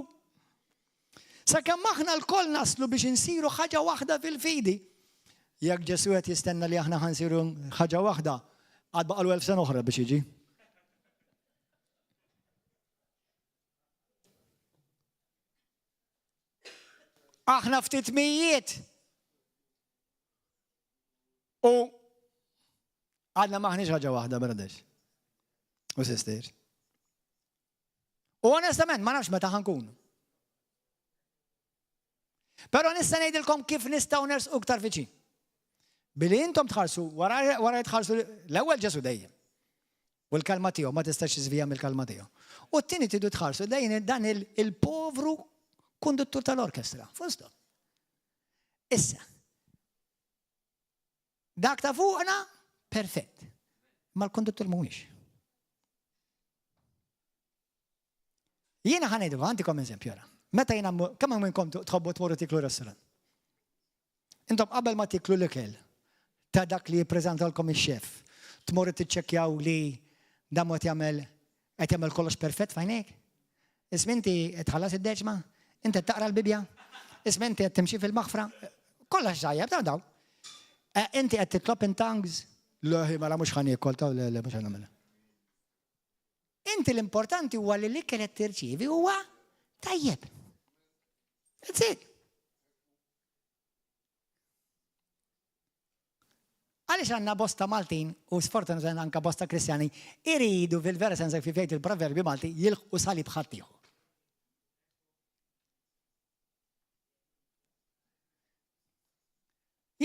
Sakemm aħna lkoll naslu biex insiru ħaġa waħda fil-fidi. Jekk Ġesù qed jistenna li aħna ħansiru ħaġa waħda, għad baqalu elf sena oħra biex jiġi. Aħna ftit mijiet. U għadna maħniex ħaġa waħda, brothers u sisters. U onestament, ma nafx meta ħankunu. Pero nista' ngħidilkom kif nistgħu nersqu iktar viċin. Billi intom tħarsu, wara tħarsu l-ewwel Ġesu dejjem. U l-kalma tiegħu ma tistax tiżvija mill-kalma tiegħu. U t-tieni tidu tħarsu dejjem dan il-povru konduttur tal-orkestra. Full stop. Issa, dak ta' fuqna, perfett. Ma l-konduttur mhuwiex. Jiena ħa ngħidu, għandikom eżempju ora. Meta jiena kemm minnkom tħobbu tmorru tiklu restaurant? Intom qabel ma tiklu l-ikel ta' dak li jippreżentalkom ix-xef, tmorru tiċċekkjaw li dan mod jagħmel qed jagħmel kollox perfett f'għajnejk? Isma' inti qed tħallas id-deċma? Inti qed taqra l-Bibbja? Isma' inti qed timxi fil-maħfra? Kollox tajjeb ta' daw. Eh, inti qed titlob in tongues? Leħi mela mhux ħa niekol ta' le mhux ħa nagħmilha. Inti l-importanti huwa li l-ikel qed tirċievi huwa tajjeb. That's it. Għaliex għandna bosta Maltin u sfortunatament anka bosta Kristjani iridu fil-vera sens kif jgħid il-proverbju Malti jilħqu salib ħaddieħor.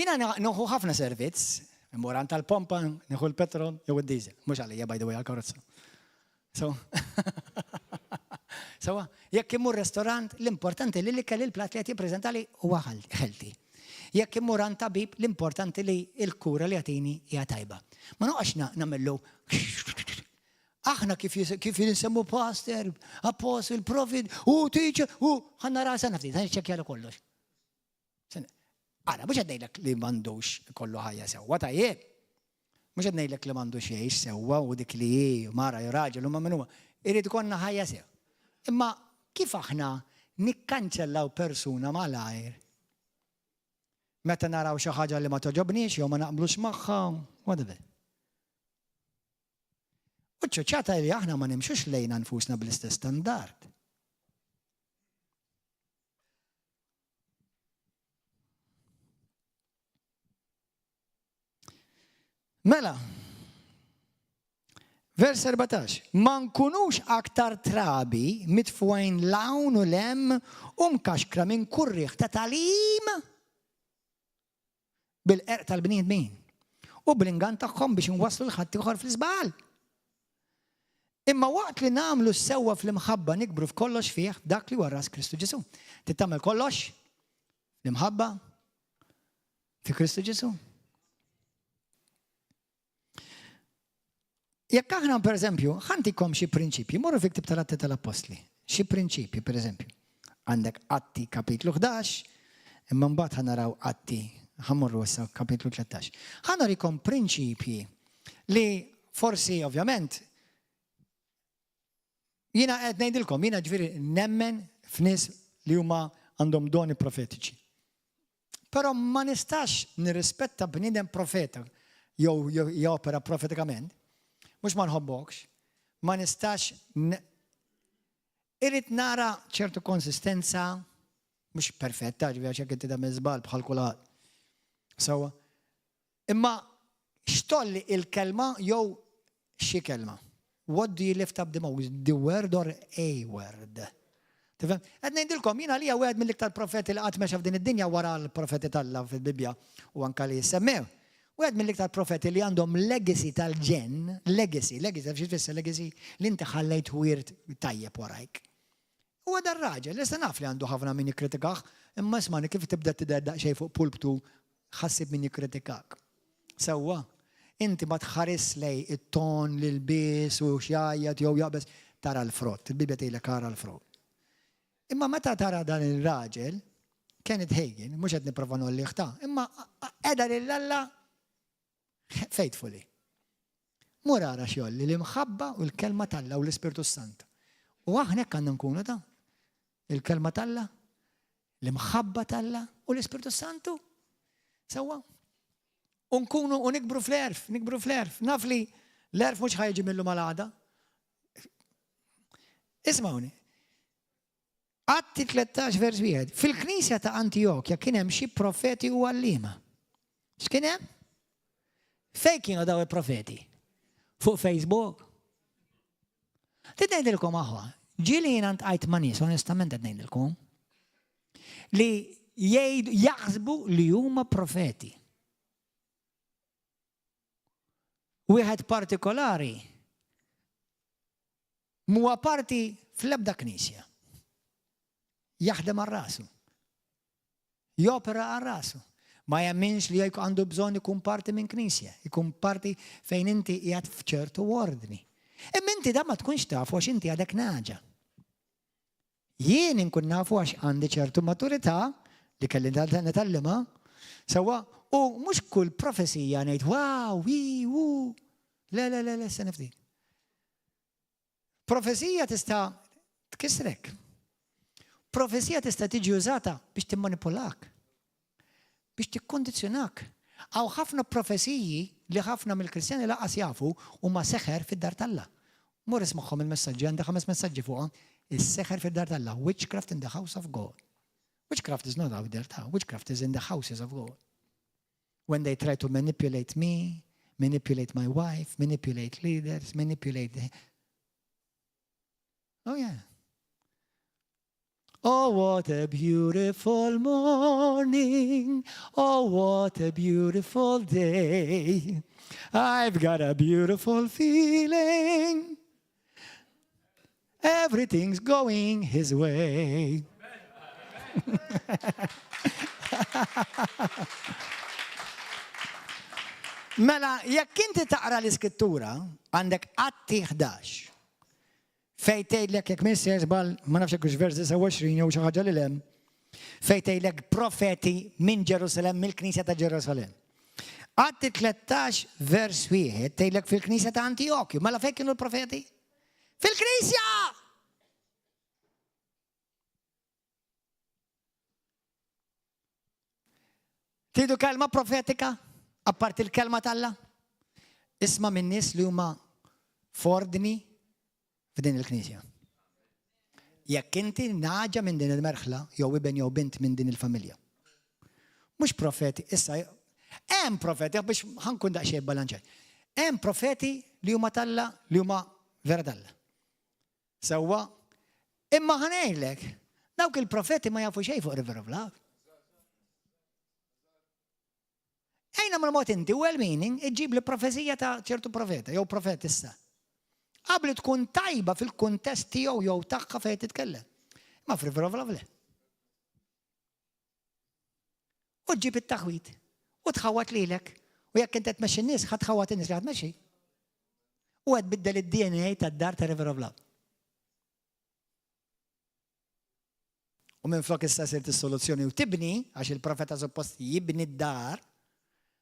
Jiena nieħu ħafna servizz, immur għand tal-pompa, nieħu l-petrol jew id-diesel, mhux għalija by the way għall-karozza. So, Sewa, jekk immur restorant, l-importanti li l-ikel il-plat li qed jippreżentali huwa healthy. Jekk immur għand tabib, l-importanti li l-kura li jagħtini hija tajba. Ma noqgħodx nagħmillu Aħna kif kif jinsemmu pastor, apostle, prophet, u teacher, u ħanna rasa nafti, ħan ċekjalu kollox. Ara, mhux qed ngħidlek li m'għandux ikollu ħajja sewwa tajjeb. Mhux qed ngħidlek li m'għandux jgħix sewwa u dik li hi mara jew raġel huma min huwa. Irid ikollna ħajja sew. Imma kif aħna nikkanċellaw persuna malajr meta naraw xi ħaġa li ma toġobniex jew ma naqblux magħha, whatever. U ċ-ċuċata li aħna ma nimxux lejna nfusna bl-istess standard. Mela, vers 14, ma nkunux aktar trabi mitfugħin 'l hawn u 'l hemm u mkaxkra minn kull riħ ta' tagħlim bil-qerq tal-bniedmin u bl-ingann tagħhom biex inwasslu 'l ħaddieħor fl-iżball. Imma waqt li nagħmlu s-sewwa fl-imħabba nikbru f'kollox fih dak li huwa r-ras Kristu Ġesù. Trid tagħmel kollox fl-imħabba fi Kristu Ġesù. Jekk aħna per eżempju, ħantikom xi prinċipji, morru fi ktib tal-Atti tal-Appostli, xi prinċipji per eżempju. Għandek Atti kapitlu 11, imma mbagħad ħa naraw Atti, ħammorru issa kapitlu 13. Ħa nurikom prinċipji li forsi ovvjament Jiena qed ngħidilkom, jiena ġifieri nemmen f'nies li huma għandhom doni profetiċi. Però ma nistax nirrispetta bniedem profeta jew jopera profetikament, mhux ma nħobbokx, ma nistax irrid nara ċertu konsistenza mhux perfetta, ġifieri għax jekk inti tagħmel żball bħal kulħadd. Sewwa. Imma x'tolli il-kelma jew xi kelma? What do you lift up the most? The word or a word? Tifhem? Qed ngħidilkom jien għalija wieħed mill-iktar profeti li qatt mexa f'din id-dinja wara l-profeti t'Alla fil-Bibbja u anka li jissemmew. Wieħed mill-iktar profeti li għandhom legacy tal-ġenn, legacy, legacy, taf xi tfisser legacy? Li inti ħallejt wirt tajjeb warajk. Huwa dar-raġel, issa naf li għandu ħafna min jikkritikah, imma ismagħni kif tibda tidher daqsxejn fuq pulptu ħassib min jikkritikak. Sewwa, inti ma tħarisx lejn it-ton, l-ilbies u x'jgħajjat jew jaqbeż, tara l-frott. Il-Bibbja tgħidlek ara l-frott. Imma meta tara dan ir-raġel, Kenneth Hagin, mhux qed nipprova ngħollih ta', imma qeda lil Alla faithfully. Mur ara x'jolli l-imħabba u l-kelma t'Alla u l-Ispirtu s-Santu. U aħna hekk għandna nkunu ta' il-kelma t'Alla, l-imħabba t'Alla u l-Ispirtu s-Santu. Sewwa. U nkunu u nikbru fl-għerf, nikbru fl-għerf. Naf li l-għerf mhux ħa jiġi mill-lum għal għada. Ismawni. Atti 13 vers 1. Fil-knisja ta' Antijokja kien hemm xi profeti u għalliema. X'kien hemm? Fejn kienu daw il-profeti? Fuq Facebook? Trid ngħidilkom aħwa, ġieli jiena ntqajt ma' nies, onestament qed ngħidilkom, li jgħidu jaħsbu li huma profeti. Wieħed partikolari M'huwa parti fl-ebda knisja. Jaħdem għal rasu. Jopera għal rasu. Ma jemminx li għandu bżonn ikun parti minn knisja, ikun parti fejn inti qiegħed f'ċertu ordni. Imma inti da ma tkunx tafu għax inti għadek naġa. Jien inkun nafu għax għandi ċertu maturità li kelli nitgħallimha, sewwa, u mhux kull profezija ngħid wow, wi, wu. Le, le, le, le, se nifdi. Profezija tista' tkissrek. Profezija tista' tiġi użata biex timmanipulak, biex tikkondizzjonak. Hawn ħafna profeziji li ħafna mill-Kristjani lanqas jafu huma seħer fid-dar t'Alla. Mur ismagħhom il-messaġġi, għandi ħames messaġġi fuqha. Is-seħer fid-dar t'Alla, witchcraft in the house of God. Witchcraft is not out there, ta' witchcraft is in the houses of God. When they try to manipulate me, manipulate my wife, manipulate leaders, manipulate the... Oh yeah. Oh, what a beautiful morning. Oh, what a beautiful day. I've got a beautiful feeling. Everything's going his way. Mela, jekk inti taqra l-iskrittura, għandek Atti 11. Fej tgħidlek jekk minn sejjer żball, ma nafx jekk vers 29 jew xi ħaġa lil hemm, fej tgħidlek profeti minn Ġerusalemm, mill-Knisja ta' Ġerusalemm. Atti 13 vers 1 tgħidlek fil-Knisja ta' Antijokju. Mela fejn kienu l-profeti? Fil-Knisja! Tridu kelma profetika? Apparti l-kelma t'Alla? Isma' minn nies li huma f'ordni f'din il-knisja. Jekk inti naġa minn din il-merħla, jew iben jew bint minn din il-familja. Mhux profeti, issa, Hemm profeti, biex ħankun daqsxejn balanċat. Hemm profeti li huma talla li huma vera talla. Sewwa, imma ħa ngħidlek, dawk il-profeti ma jafu xejn fuq River of Love. Ejna mal mod inti well meaning iġġib li profezija ta' ċertu profeta jew profetissa. Qabli tkun tajba fil-kuntest tiegħu jew tagħha fejn titkellem. Ma f'River of Love le. U ġġib it-taħwid u tħawwad lilek. U jekk inti qed tmexxi n-nies, ħa tħawwad in-nies li ħa tmexxi. U qed tbiddel id-DNA tad-dar ta' River of Love. U minn flok issa sirt is-soluzzjoni u tibni, għax il-profeta suppost jibni d-dar,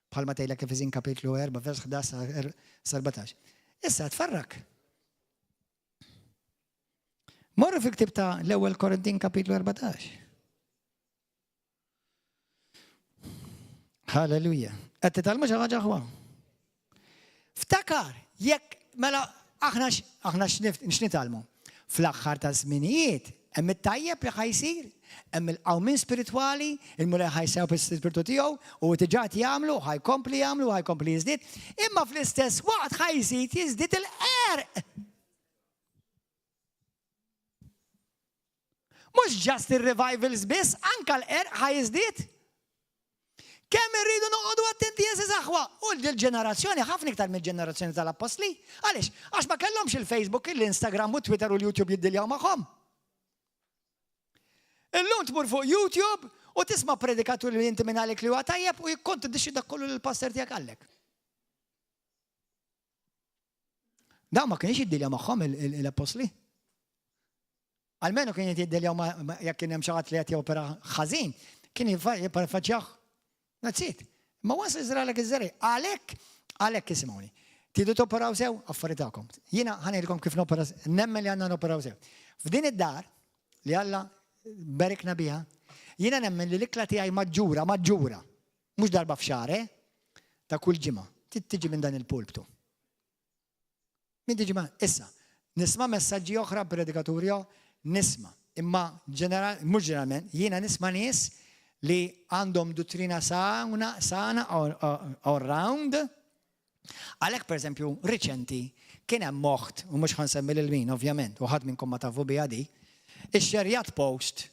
bħalma tgħidlek Efesin kapitlu 4 vers 11 sa 14. Issa tfarrak. Morru fil-ktib ta' l-ewwel Korintin kapitlu 14. Halleluja. Qed titgħallmu xi ħaġa aħwa? Ftakar, jekk mela aħna aħna x'nitgħallmu? Fl-aħħar ta' żminijiet hemm it-tajjeb li ħajsir, hemm il-qawmien spiritwali, il-Mulej ħajsew fis-spiritu tiegħu u diġà qed jagħmlu, ħajkompli jagħmlu, ħajkompli jiżdied, imma fl-istess waqt ħajżid jiżdied il-qerq. Mhux just ir-revivals biss, anka l-qerq ħa jiżdied. Kemm irridu noqogħdu attenti għeżież aħwa! U l-ġenerazzjoni ħafna iktar mill-ġenerazzjoni tal-appostli. Għaliex? Għax ma kellhomx il-Facebook, l-Instagram u Twitter u l-YouTube jiddiljaw magħhom. Illum tmur fuq YouTube u tisma' predikatur li inti minn għalik li huwa tajjeb u jikkontradixxi dak kollu li l-pastor tiegħek qallek. Dawn ma kienx jiddiljaw magħhom l-appostli. Almenu kien jiddiljaw jekk kien hemm xi ħadd li qed jopera ħażin, kien jiffaċċjah. That's it. Ma once iżralek iż-żeri, għalhekk, għalhekk isimgħuni. Tidu toperaw sew, affari tagħkom. Jiena ħanilkom kif nopera, nemmen li għandna noperaw sew. F'din id-dar li Alla berikna biha, jiena nemmen li l-ikla tiegħi maġġura, maġġura, mhux darba f'xahar, eh? Ta' kull ġimgħa, tiġi minn dan il-pulptu. Min tiġi ma' issa, nisma' messaġġi oħra predikaturi nisma'. Imma ġeneral, mhux ġeneralment, jiena nisma' nies li għandhom duttrina sana, sana all round. Għalhekk pereżempju, riċenti kien hemm moħt, u mhux ħansemmi lil min ovvjament, u ħadd minnkom ma tafu biha di, ixxerjat post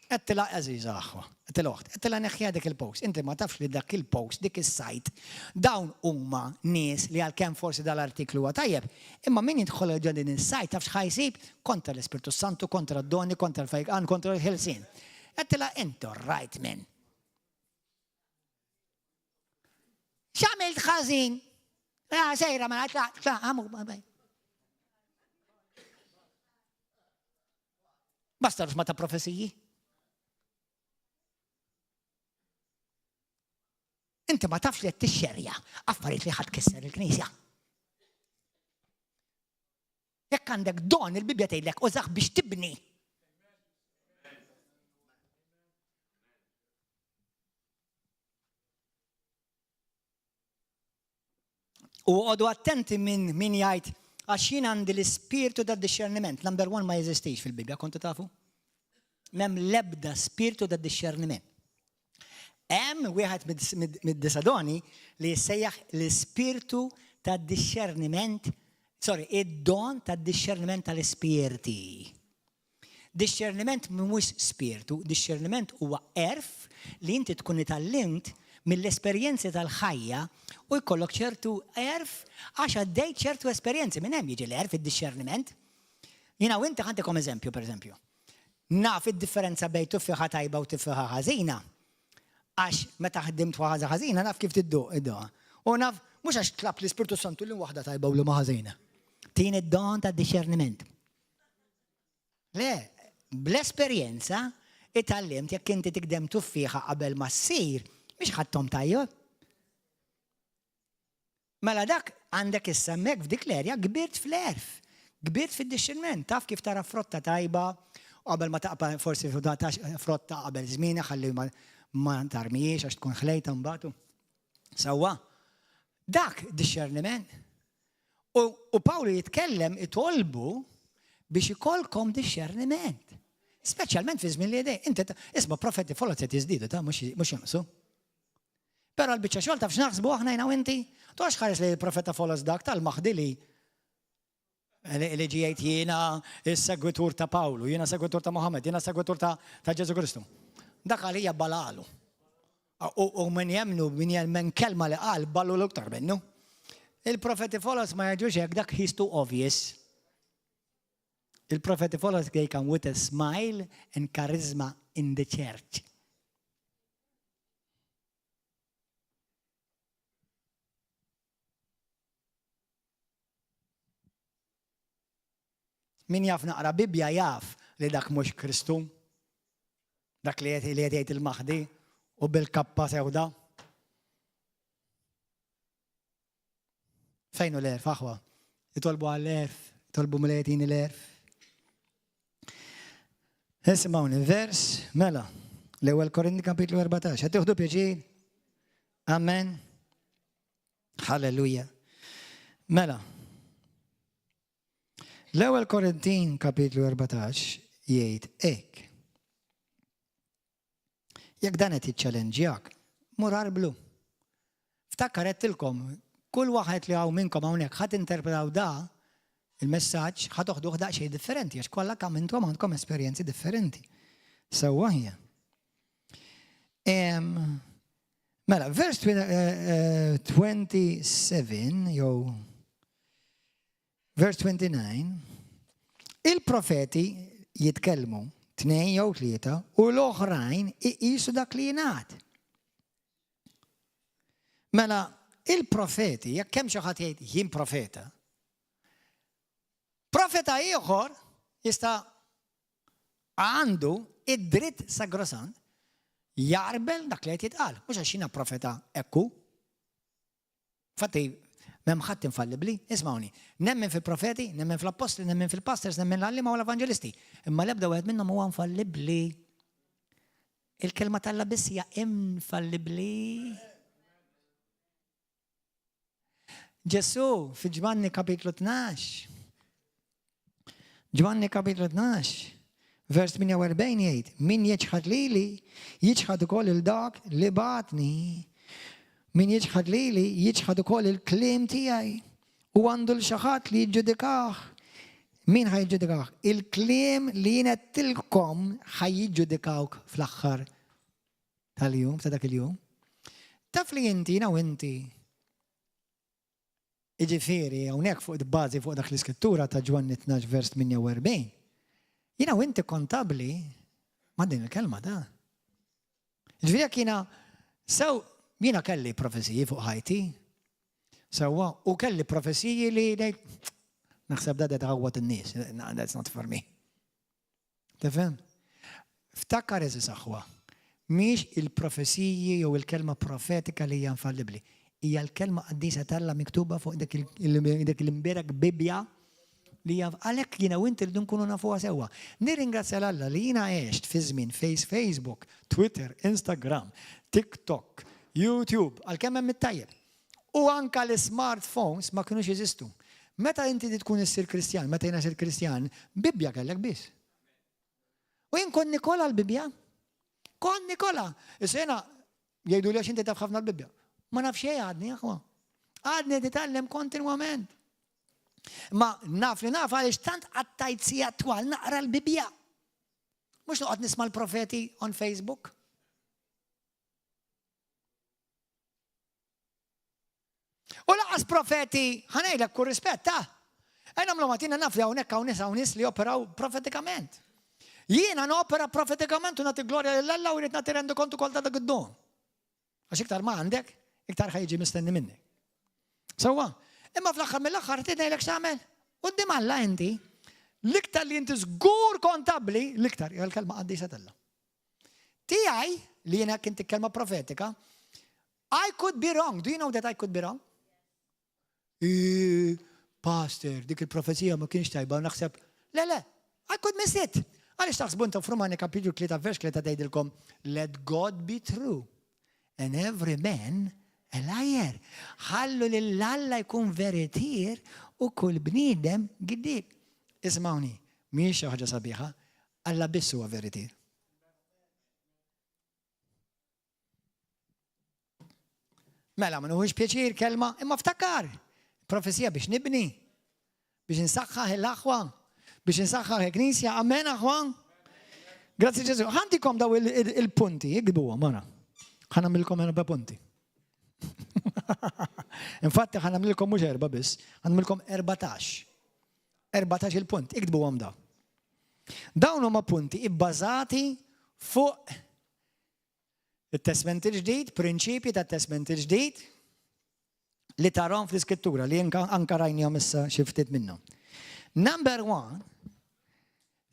Għedtilha għeżiża aħwa, għedtilha oħt, għedtilha neħħiha dik il-post. Inti ma tafx li dak il-post, dik is-site, dawn huma nies li għalkemm forsi dal-artiklu huwa tajjeb, imma min jidħol ġo din is-site taf x'ħa jsib? Kontra l-Ispirtu s-Santu, kontra d-doni, kontra l-fejqan, kontra l-ħelsien. Għedtilha intu right man. X'għamilt ħażin? Ah, sejra ma tlaq, tlaq, għamu, Basta ma ta' profeziji. Inti ma tafx li qed tixxerja affarijiet li ħadd kisser il-Knisja. Jekk għandek don il-Bibbja tgħidlek użah biex tibni. U għodu attenti minn min jgħid għax jien għandi l-ispirtu ta' dixxerniment. Number one ma jeżistix fil-Bibbja, kontu tafu? Mem lebda spirtu ta' dixxerniment. Hemm wieħed mid-disadoni li jissejjaħ l-ispirtu ta' dixxerniment, sorry, id-don ta' dixxerniment tal-ispirti. Dixxerniment mhuwiex spirtu, dixxerniment huwa għerf li inti tkun itgħallimt mill-esperjenzi tal-ħajja u jkollok ċertu għerf għax għaddejt ċertu esperjenzi. Minn hemm jiġi l-għerf, id-dixxerniment. Jiena u inti ħa ntikom eżempju, pereżempju. Naf id-differenza bejn tuffieħa tajba u tuffieħa ħażina. Għax meta ħdimt ħaġa ħażina naf kif tidduq id-doqa. U naf mhux għax tlabt l-Ispirtu Santu li waħda tajba u li ma ħażina. Tini d-don tad-dixxerniment. Le, bl-esperjenza itgħallimt jekk inti tikdem tuffieħa qabel ma ssir, mhix ħadthom tajjeb. Mela dak għandek issa hemmhekk f'dik l-erja kbirt fl-għerf, kbirt fid-dixxerniment, taf kif tara frotta tajba u qabel ma taqpa' forsi frotta qabel żmienha ħalli ma tarmihiex għax tkun ħlejtha mbagħad. Sewwa? Dak dixxerniment. U, u Pawlu jitkellem itolbu biex ikollkom dixxerniment. Speċjalment fi żmien li jedej. Inti isma' profeti folot qed jiżdiedu ta' mhux jonqsu. Però l-biċċa xogħol taf x'naħsbu aħna jiena u inti? Toqgħodx ħares lejn il-profeta folos dak tal-Maħdi li li ġie jgħid jiena s-segwitur ta' Pawlu, jiena segwitur ta' Muhammad, jiena segwitur ta' Ġesu Kristu. Dak għalija balalu. U min jemnu, min jemmen kelma li qal, ballu l-iktar minnu. Il-profeti folos ma jgħidux hekk dak he's too obvious. Il-profeti folos they come with a smile and charisma in the church. Min jaf naqra Bibbja jaf li dak mhux Kristu. Dak li qed jgħid il-Maħdi u bil-kappa sewda. Fejn hu l-għerf, aħwa? Itolbu għall-għerf, itolbu mill l-għerf. Isimgħuni, vers, mela, l-ewwel Korinti kapitlu 14. Qed tieħdu pjaċir? Amen. Halleluja. Mela. L-ewwel Korintin kapitlu 14 jgħid hekk. Jekk dan qed jiċċelenġjak, mur arblu. Ftakar għedtilkom, kull waħed li hawn minnkom hawnhekk ħa tinterpretaw da il-messaġġ ħa toħduh daqsxejn differenti għax kollha kemm intom għandkom esperjenzi differenti. Sewwa hija. Mela, vers 27 eh, jew Vers 29, Il-profeti jitkellmu, tnejn jew tlieta, u l-oħrajn iqisu dak li jingħad. Mela, il-profeti, jekk hemm xi ħadd jgħid jien profeta, profeta ieħor jista' għandu id-dritt sagrosant jaqrbel dak li qed jitqal, mhux għax jiena profeta ekku. Infatti, m'hemm ħadd infallibbli, ismgħuni. Nemmen fil-profeti, nemmen fl-appostli, nemmen fil-pastors, nemmen l-għalliema u l-evanġelisti. Imma l-ebda wieħed minnhom huwa infallibbli. Il-kelma t'Alla biss hija infallibbli. Ġesù fi Ġwanni kapitlu 12. Ġwanni kapitlu 12, vers 48 jgħid, min jiċħad lili, jiċħad ukoll il dak li bagħatni. Min jiċħad lili, jiċħad ukoll il-kliem tiegħi. U għandu l xi ħadd li jiġġudikah. Min ħa jiġġudikah? Il-kliem li jien għedtilkom ħa jiġġudikawk fl-aħħar tal-jum, ta' dak il-jum. Taf li inti, jiena u inti, Jiġifieri, hawnhekk fuq bażi fuq dak l-iskrittura ta' Ġwanni 12 vers 48, jiena u inti kontabbli ma' din il-kelma ta'. Jiġifieri jekk jiena sew jiena kelli profeziji fuq ħajti, sewwa, u kelli profeziji li ngħid naħseb da tħawwad in-nies, that's not for me. Tifhem? Ftakar eżis aħwa, mhix il-profeziji jew il-kelma profetika li hija infallibbli. Hija l-kelma qaddisa t'Alla miktuba fuq dik l-imbierek Bibbja li hija għalhekk jiena u inti rridu nkunu nafuha sewwa. Nirringrazzja 'l Alla li jiena għext fi żmien fejn Facebook, Twitter, Instagram, TikTok, YouTube, għalkemm hemm it-tajjeb. U anka l-smartphones ma kinux jeżistu. Meta inti tkun issir Kristjan, meta jiena sirt Kristjan, Bibbja kellek biss. U jien kont nikola l-Bibbja. Kont nikola. Issa jiena jgħidu li għax inti taf ħafna l-Bibbja. Ma naf xejn għadni, aħwa. Għadni titgħallem kontinwament. Ma naf li naf għaliex tant qattajt sija twal naqra l-Bibbja. Mhux noqgħod nisma' l-profeti on Facebook. U laqas profeti, ħanejlek kull rispett, ta' Ejna nagħmlu matina naf li hawnhekk hawn nies hawn nies li operaw profetikament. Jiena nopera profetikament u nagħti glorja lil Alla u jrid nagħti rendu kontu kol ta' dak id-don. Għax iktar ma għandek, iktar ħajġi mistenni minni. Sewwa, imma fl-aħħar mill-aħħar tgħidlek x'tagħmel? Quddiem Alla inti, l-iktar li inti żgur kontabbli, l-iktar hija l-kelma qaddisa t'Alla. Tiegħi li jiena kien kelma profetika, I could be wrong. Do you know that I could be wrong? Pastor, dik il-profezija ma kienx tajba, naħseb, le, le, I could miss it. Għaliex taħsbu intom f'Rumani kapitlu 3 vers 3 tgħidilkom, let God be true and every man a liar. Ħallu lil Alla jkun veritier u kull bniedem giddieb. Ismawni, mhijiex xi ħaġa sabiħa, Alla biss huwa veritier. Mela, ma nuħux pjaċir kelma, imma ftakar, profezija biex nibni, biex nsaħħaħ l-aħwa, biex nsaħħaħ il-knisja, amen aħwa. Grazzi Ġesu. Ħantikom daw il-punti, ikdbuhom mara. Ħanamilkom erba' punti. Infatti ħanamilkom mhux erba' biss, ħanamilkom 14. 14 il-punt, iktbuhom daw. Dawn huma punti ibbażati fuq it-Testment il-ġdid, prinċipji tat-Testment il-ġdid li tarhom fl-Iskrittura li anka rajnihom issa xi ftit minnhom. Number one,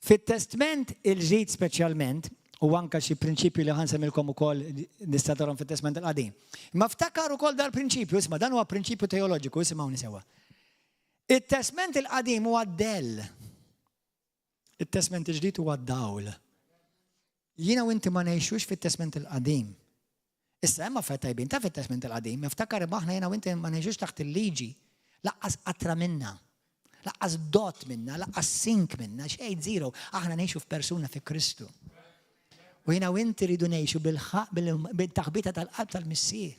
fit-Testment il-ġdid speċjalment, u anka xi prinċipju li ħansemmilkom ukoll nista' tarhom fit-Testment il-Qadim. Ma ftakar ukoll dal-prinċipju, isma' dan huwa prinċipju teoloġiku, isimgħuni sewwa. It-Testment il-Qadim huwa d-dell. It-Testment il-Ġdid huwa d-dawl. Jiena u inti ma ngħixux fit-Testment il-Qadim. Issa hemm affarijiet tajbin ta' fit-Testment il-Qadim, niftakar imma aħna jiena u inti ma ngħixux taħt il-liġi, laqqas qatra minna, laqqas dot minna, laqqas sink minna, xejn zero. Aħna ngħixu f'persuna fi Kristu. U jiena u inti rridu ngħixu bil-taħbita tal-qalb tal-Missier.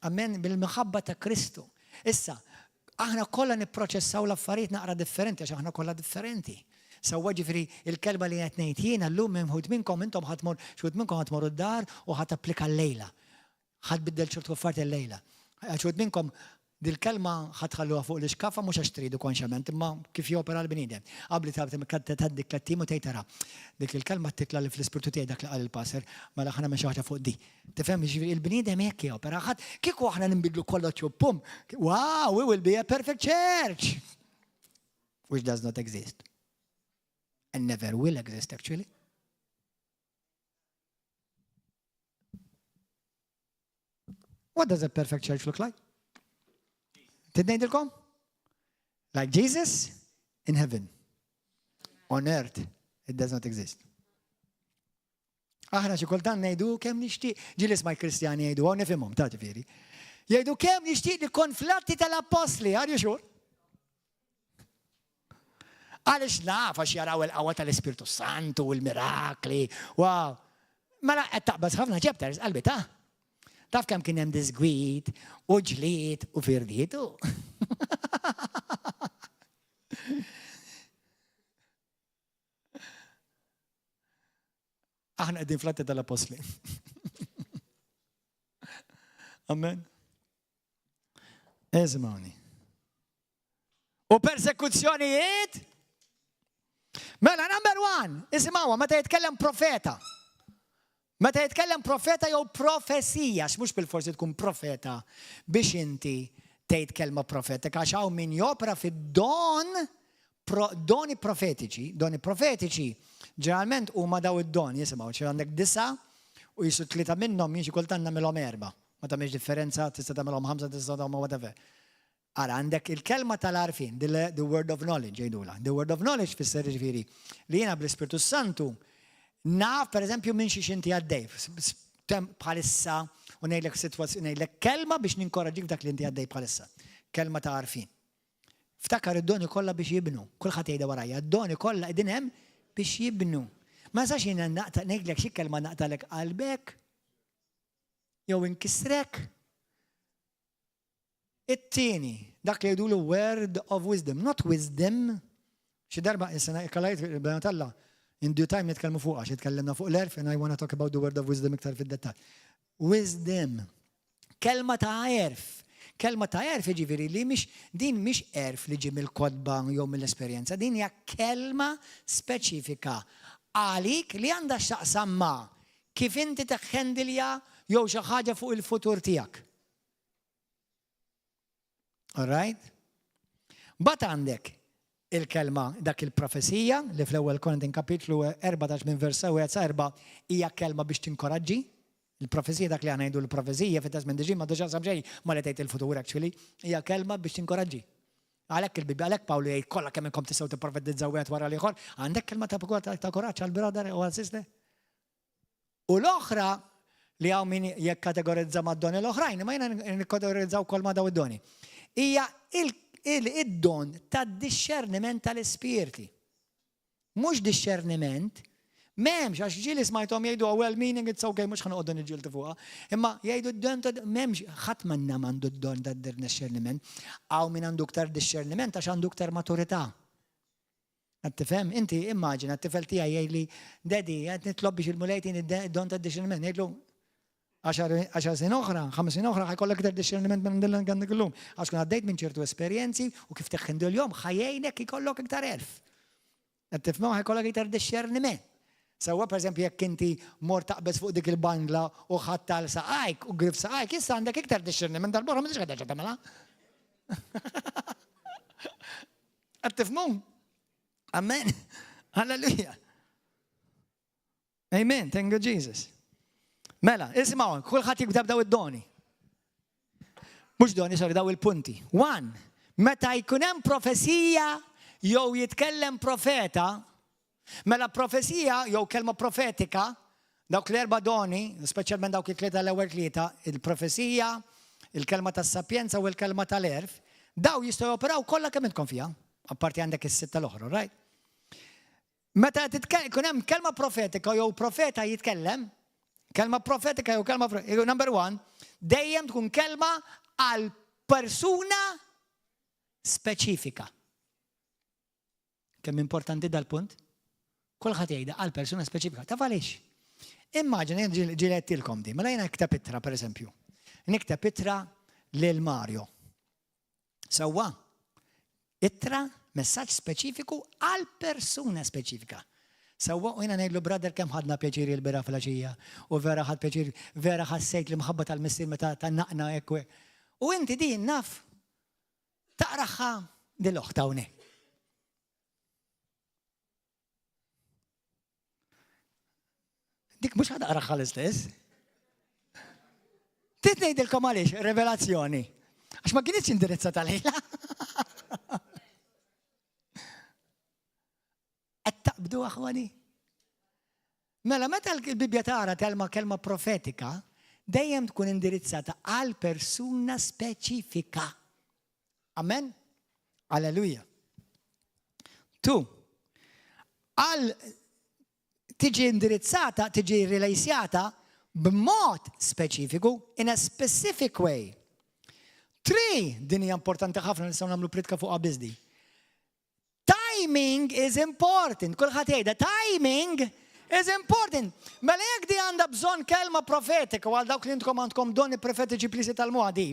Amen, bil-mħabba ta' Kristu. Issa, aħna kollha nipproċessaw l-affarijiet naqra differenti għax aħna kollha differenti. Sewwa ġifieri il-kelma li qed ngħid jiena llum hemm wħud minnkom intom ħa tmur xi wħud minnkom ħa tmorru d-dar u ħa tapplika llejla. Ħa tbiddel ċertu affarijiet illejla. Xi wħud minnkom Dil-kelma ħa tħalluha fuq l-ixkaffa mhux għax tridu konxjament imma kif jopera l-bniedem. Qabli tgħaddi tlett ijiem u tgħid ara, dik il-kelma titla' li fl-ispirtu tiegħi dak li qal il-pastor, mela ħa nagħmel xi ħaġa fuq di. Tifhem? Jiġifieri il-bniedem hekk jopera. Ħadd kieku aħna ninbidlu kollox u pum, wow, we will be a perfect church! Which does not exist. And never will exist actually. What does a perfect church look like? Tid ngħidilkom? Like Jesus in heaven. On earth, it does not exist. Aħna xi kultant ngħidu kemm nixtieq, ġieli smaj Kristjani jgħidu, hawn nifhimhom ta' ġifieri. Jgħidu kemm nixtieq li kon flatti tal-appostli, are you sure? Għaliex naf għax jaraw il-qawwa tal-Ispirtu Santu u l-mirakli. Wow. Mela qed taqbeż ħafna chapters qalbi ta' Taf kemm kien hemm disgwid u ġlied u firdiet u. Aħna qegħdin fl-atti tal-Appostli. Amen. Eżmani. U persekuzzjonijiet? Mela, number one, isimgħuha, meta jitkellem profeta. Meta jitkellem profeta jew profezija, għax mhux bil-forsi tkun profeta biex inti tgħid kelma profetika, għax hawn min jopra fid-don pro, doni profetiċi, doni profetiċi, ġeneralment huma daw id-don, jisimgħu, xi għandek disa u jisu tlieta minnhom jien xi kultant nagħmilhom erba'. Ma tagħmilx differenza, tista' tagħmilhom ħamsa, tista' tagħmilhom whatever. Ara, għandek il-kelma tal-għarfien, the word of knowledge jgħidulha. The word of knowledge tfisser jiġifieri li jiena bl-Ispirtu Santu naf pereżempju minn xiex inti għaddej bħalissa u ngħidlek sitwazzjoni ngħidlek kelma biex ninkoraġġik f'dak li inti għaddej bħalissa. Kelma ta' għarfien. Ftakar id-doni kollha biex jibnu. Kulħadd jgħidha warajja, id-doni kollha qegħdin hemm biex jibnu. Ma nistax jiena naqta' ngħidlek xi kelma naqtalek qalbek jew inkissrek. It-tieni, dak li jgħidulu word of wisdom, not wisdom. Xi darba is-sena ikkalajt il-bena talla, in due time nitkellmu fuq għax itkellimna fuq l-erf and I wanna talk about the word of wisdom iktar fid-dettall. Wisdom. Kelma ta' erf. Kelma ta' erf jiġifieri li mhix din mhix erf li ġie mill-kotba jew mill-esperjenza, din hija kelma speċifika għalik li għandha x'taqsam ma' kif inti teħħendilja jew xi ħaġa fuq il-futur tiegħek. All right? Bat għandek il-kelma dak il-profezija li fl-ewwel Korintin kapitlu 14 minn vers 1 sa 4 hija kelma biex tinkoraġġi. Il-profezija dak li għana jgħidu l-profezija fit-testament ġdid ma diġà xejn ma li tgħid il-futur actually, hija kelma biex tinkoraġġi. Għalhekk il-Bibbja għalhekk Pawlu jgħid kollha kemm inkom tistgħu tipprofetizzaw wieħed wara l-ieħor, għandek kelma ta' kuraġġ għall-brother u għal-sister. U l-oħra li hawn min jikkategorizza mad-doni l-oħrajn, imma jiena nikkategorizza wkoll ma' daw id-doni. Hija id-don tad-dixxerniment tal-ispirti. Mhux dixxerniment, M'hemmx, għax ġieli smajthom jgħidu oh, well meaning it's okay, mhux ħa noqogħdu niġġieldu fuqha. Imma jgħidu d-don ta' m'hemmx, ħadd minna m'għandu d-don ta' discerniment. Hawn min għandu iktar discerniment għax għandu iktar maturità. Qed tifhem? Inti immaġina t-tifel tiegħi jgħidli, Daddy, qed nitlob biex il-Mulej jtini d-don ta' discerniment. Ngħidlu, għaxar snin oħra, ħames snin oħra ħajkollok iktar discerniment minn din għandek illum. Għax kun għaddejt minn ċertu esperjenzi u kif teħħindu l-jom ħajjejnek ikollok iktar għerf. Qed tifhmu ħajkollok iktar discerniment. Sewwa pereżempju jekk inti mort taqbeż fuq dik il-bandla u ħadt tal saqajk u grift saqajk, issa għandek iktar discerniment darb'oħra m'intix qed terġa' tagħmilha. Qed tifhmu? Amen. Halleluja. Amen. Thank you Jesus. Mela, isimgħu, kulħadd jibda b'daw id-doni. Mhux doni, sorry, daw il-punti. One, meta jkun hemm profezija jew jitkellem profeta, mela profezija jew kelma profetika, dawk l-erba' doni, speċjalment dawk it-tlieta l-ewwel tlieta, il-profezija, il-kelma tas-sapjenza u l-kelma tal-għerf, daw jistgħu joperaw kollha kemm intkom fiha, apparti għandek is-sitta l-oħra, right? Meta jkun hemm kelma profetika jew profeta jitkellem, kelma profetika jew kelma number one, dejjem tkun kelma għal persuna speċifika. Kemm importanti dal-punt? Kulħadd jgħidha għal persuna speċifika. Taf għaliex? Immaġina ġilettilkom di, mela jiena nikteb ittra pereżempju. Nikteb ittra lil Mario. Sewwa, ittra, messaġġ speċifiku għal persuna speċifika. Sewwa, u jiena ngħidlu brother kemm ħadna pjaċir il-bieraħ filgħaxija u vera ħadt pjaċir, vera ħassejt l-imħabba tal-Missier meta tgħannaqna hekk u hekk. U inti din naf taqraha din l-oħt hawnhekk. Dik mhux ħa taqraha l-istess. Tit ngħidilkom għaliex, revelazzjoni. Għax ma kienx indirizzata lejla. Qed taqbdu aħwani? Mela meta l-Bibbja tara telma kelma profetika, dejjem tkun indirizzata għal persuna speċifika. Amen? Alleluja. Tu, għal tiġi indirizzata, tiġi rilejsjata b'mod speċifiku, in a specific way. Tri, din hija importanti ħafna nistgħu nagħmlu pritka fuqha biss Timing is important. Kulħadd jgħidha, timing is important. Mela jekk di għandha bżonn kelma profetika u għal dawk li intkom għandkom doni profetiċi plisi tal-muha di.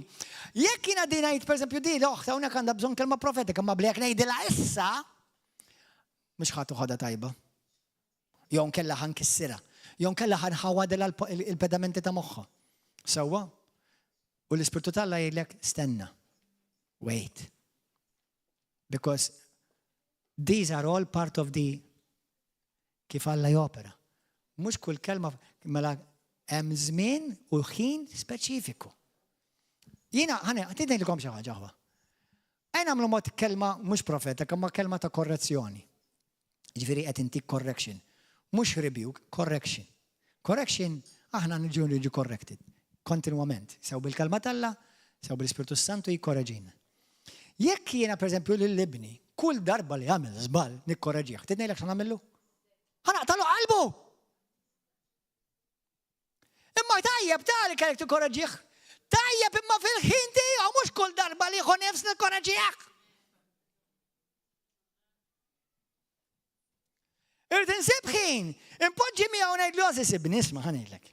Jekk jiena di ngħid pereżempju di l-oħt hawnhekk għandha bżonn kelma profetika, ma bli jekk ngħidilha issa, mhux ħadd uħodha tajba. Jew nkella ħa nkissirha. Jew nkella ħa nħawadilha il-pedamenti ta' moħħha. Sewwa? U l-Ispirtu t'Alla jgħidlek stenna. Wait. Because these are all part of the kif Alla jopera. Mhux kull kelma mela hemm żmien u ħin speċifiku. Jiena ħane, ħa ngħidilkom xi ħaġa aħwa. Ejja nagħmlu mod kelma mhux profetika, ma kelma ta' korrezzjoni. Ġifieri qed intik correction. Mhux rebuke, correction. Correction aħna niġu niġu corrected kontinwament, sew bil-kelma t'Alla, sew bil-Ispirtu Santu jikkoreġina. Jekk jiena pereżempju lil ibni kull darba li jagħmel żball nikkoreġih, trid ngħidlek x'ħa nagħmillu? Ħa naqtalu qalbu! Imma tajjeb ta' li kellek tikkoreġih. Tajjeb imma fil-ħin tiegħu mhux kull darba li jieħu nifs nikkoreġih. Irrid insib ħin, impoġġi miegħu ngħidlu għażiż ibni, isma' ħa ngħidlek.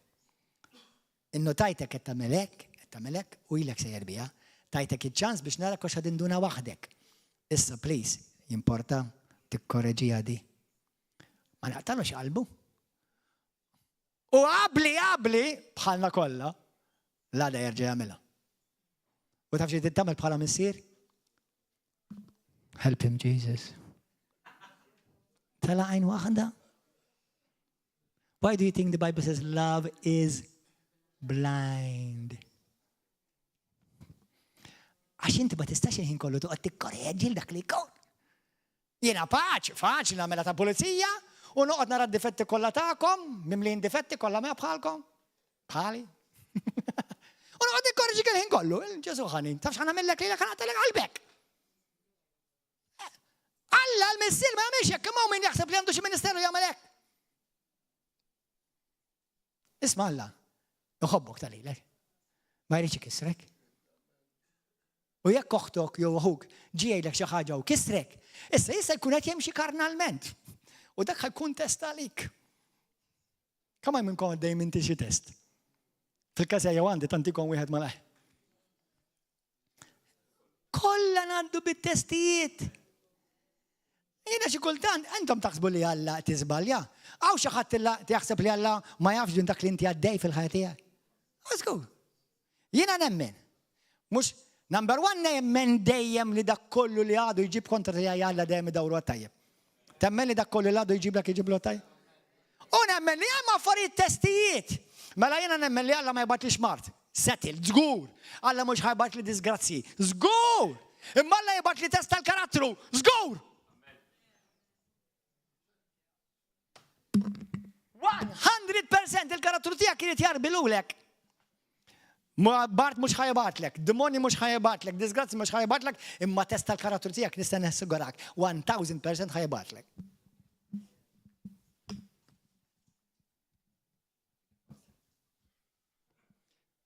Innotajtek qed tagħmel hekk, qed tagħmel hekk u ilek sejjer biha. Tajtek iċ-ċans biex narak għax induna waħdek. Issa please, jimporta tikkoreġiha di. Ma naqtalux qalbu. U qabli qabli bħalna kollha, l-għada jerġa' jagħmilha. U taf xi tagħmel bħala missier? Help him Jesus. Tala għajn waħda. Why do you think the Bible says love is blind? Għax inti ma tistax il-ħin kollu toqgħod tikkoreġi dak li jkun. Jiena paċi, faċli nagħmilha ta' pulizija u noqgħod nara d-difetti kollha tagħkom, mimlijin difetti kollha mea bħalkom. Bħali. U noqgħod nikkorreġi il-ħin kollu. Ġesu ħanin, taf x'ħa nagħmellek lilek ħa naqtalek qalbek. Alla l-missier ma jagħmilx hekk, imma min jaħseb li għandu xi ministeru jagħmel hekk. Isma' Alla, iħobbok tal-ilek. Ma jridx ikissrek. U jekk oħtok jew aħuk ġie jgħidlek xi ħaġa u kisrek, issa jista' jkun qed jimxi karnalment. U dak ħa jkun test għalik. Kemm hemm minnkom għaddej minn xi test? Fil-każ jew għandi tantikom wieħed malajr. Kollha ngħaddu bit-testijiet. Jiena xi kultant intom taħsbu li Alla tiżbalja. Hawn xi ħadd jaħseb li Alla ma jafx din dak li inti għaddej fil-ħajja tiegħek. Żgur. Jiena nemmen. Mhux number one nemmen dejjem li dak kollu li għadu jġib kontra tiegħi Alla dejjem idawru għat-tajjeb. Temmen li dak kollu li għadu jġiblek jġiblu għat-tajjeb? U nemmen li hemm affarijiet testijiet. Mela jiena nemmen li Alla ma jibgħatlix mard. Settled, żgur. Alla mhux ħa jibgħatli disgrazzji. Żgur! Imma Alla jibgħatli test tal-karattru. Żgur! 100% il-karattru tiegħek irid jarbilulek. Bart mhux ħajbatlek, demoni mhux ħajbatlek, disgrazzi mhux ħajbatlek, imma test tal-karattru tiegħek nista' nassigurak 1000% ħajbatlek.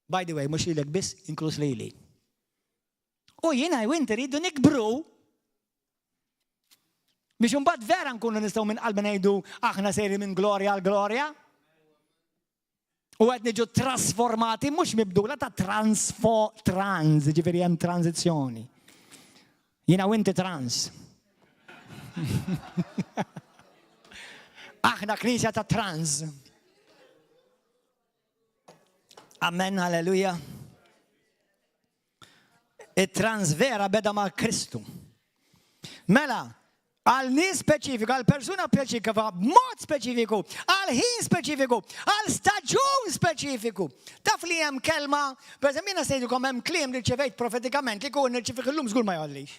By the way, mhux lilek biss, inkluż lili. U jiena u inti rridu nikbru biex imbagħad vera nkunu nistgħu minn qalbi ngħidu aħna sejri minn glorja għal glorja. U qed niġu trasformati mhux mibdula ta' transfo trans, ġifieri hemm tranzizzjoni. Jiena u inti trans. Aħna knisja ta' trans. Amen, halleluja. It-trans vera beda ma' Kristu. Mela, għal nies speċifika, għal persuna speċifika, b'mod speċifiku, għal ħin speċifiku, għal staġun speċifiku. Taf li hemm kelma, per eżempju, jiena sejdukom hemm kliem li rċevejt profetikament li kun nirċevih illum żgur ma jgħollix.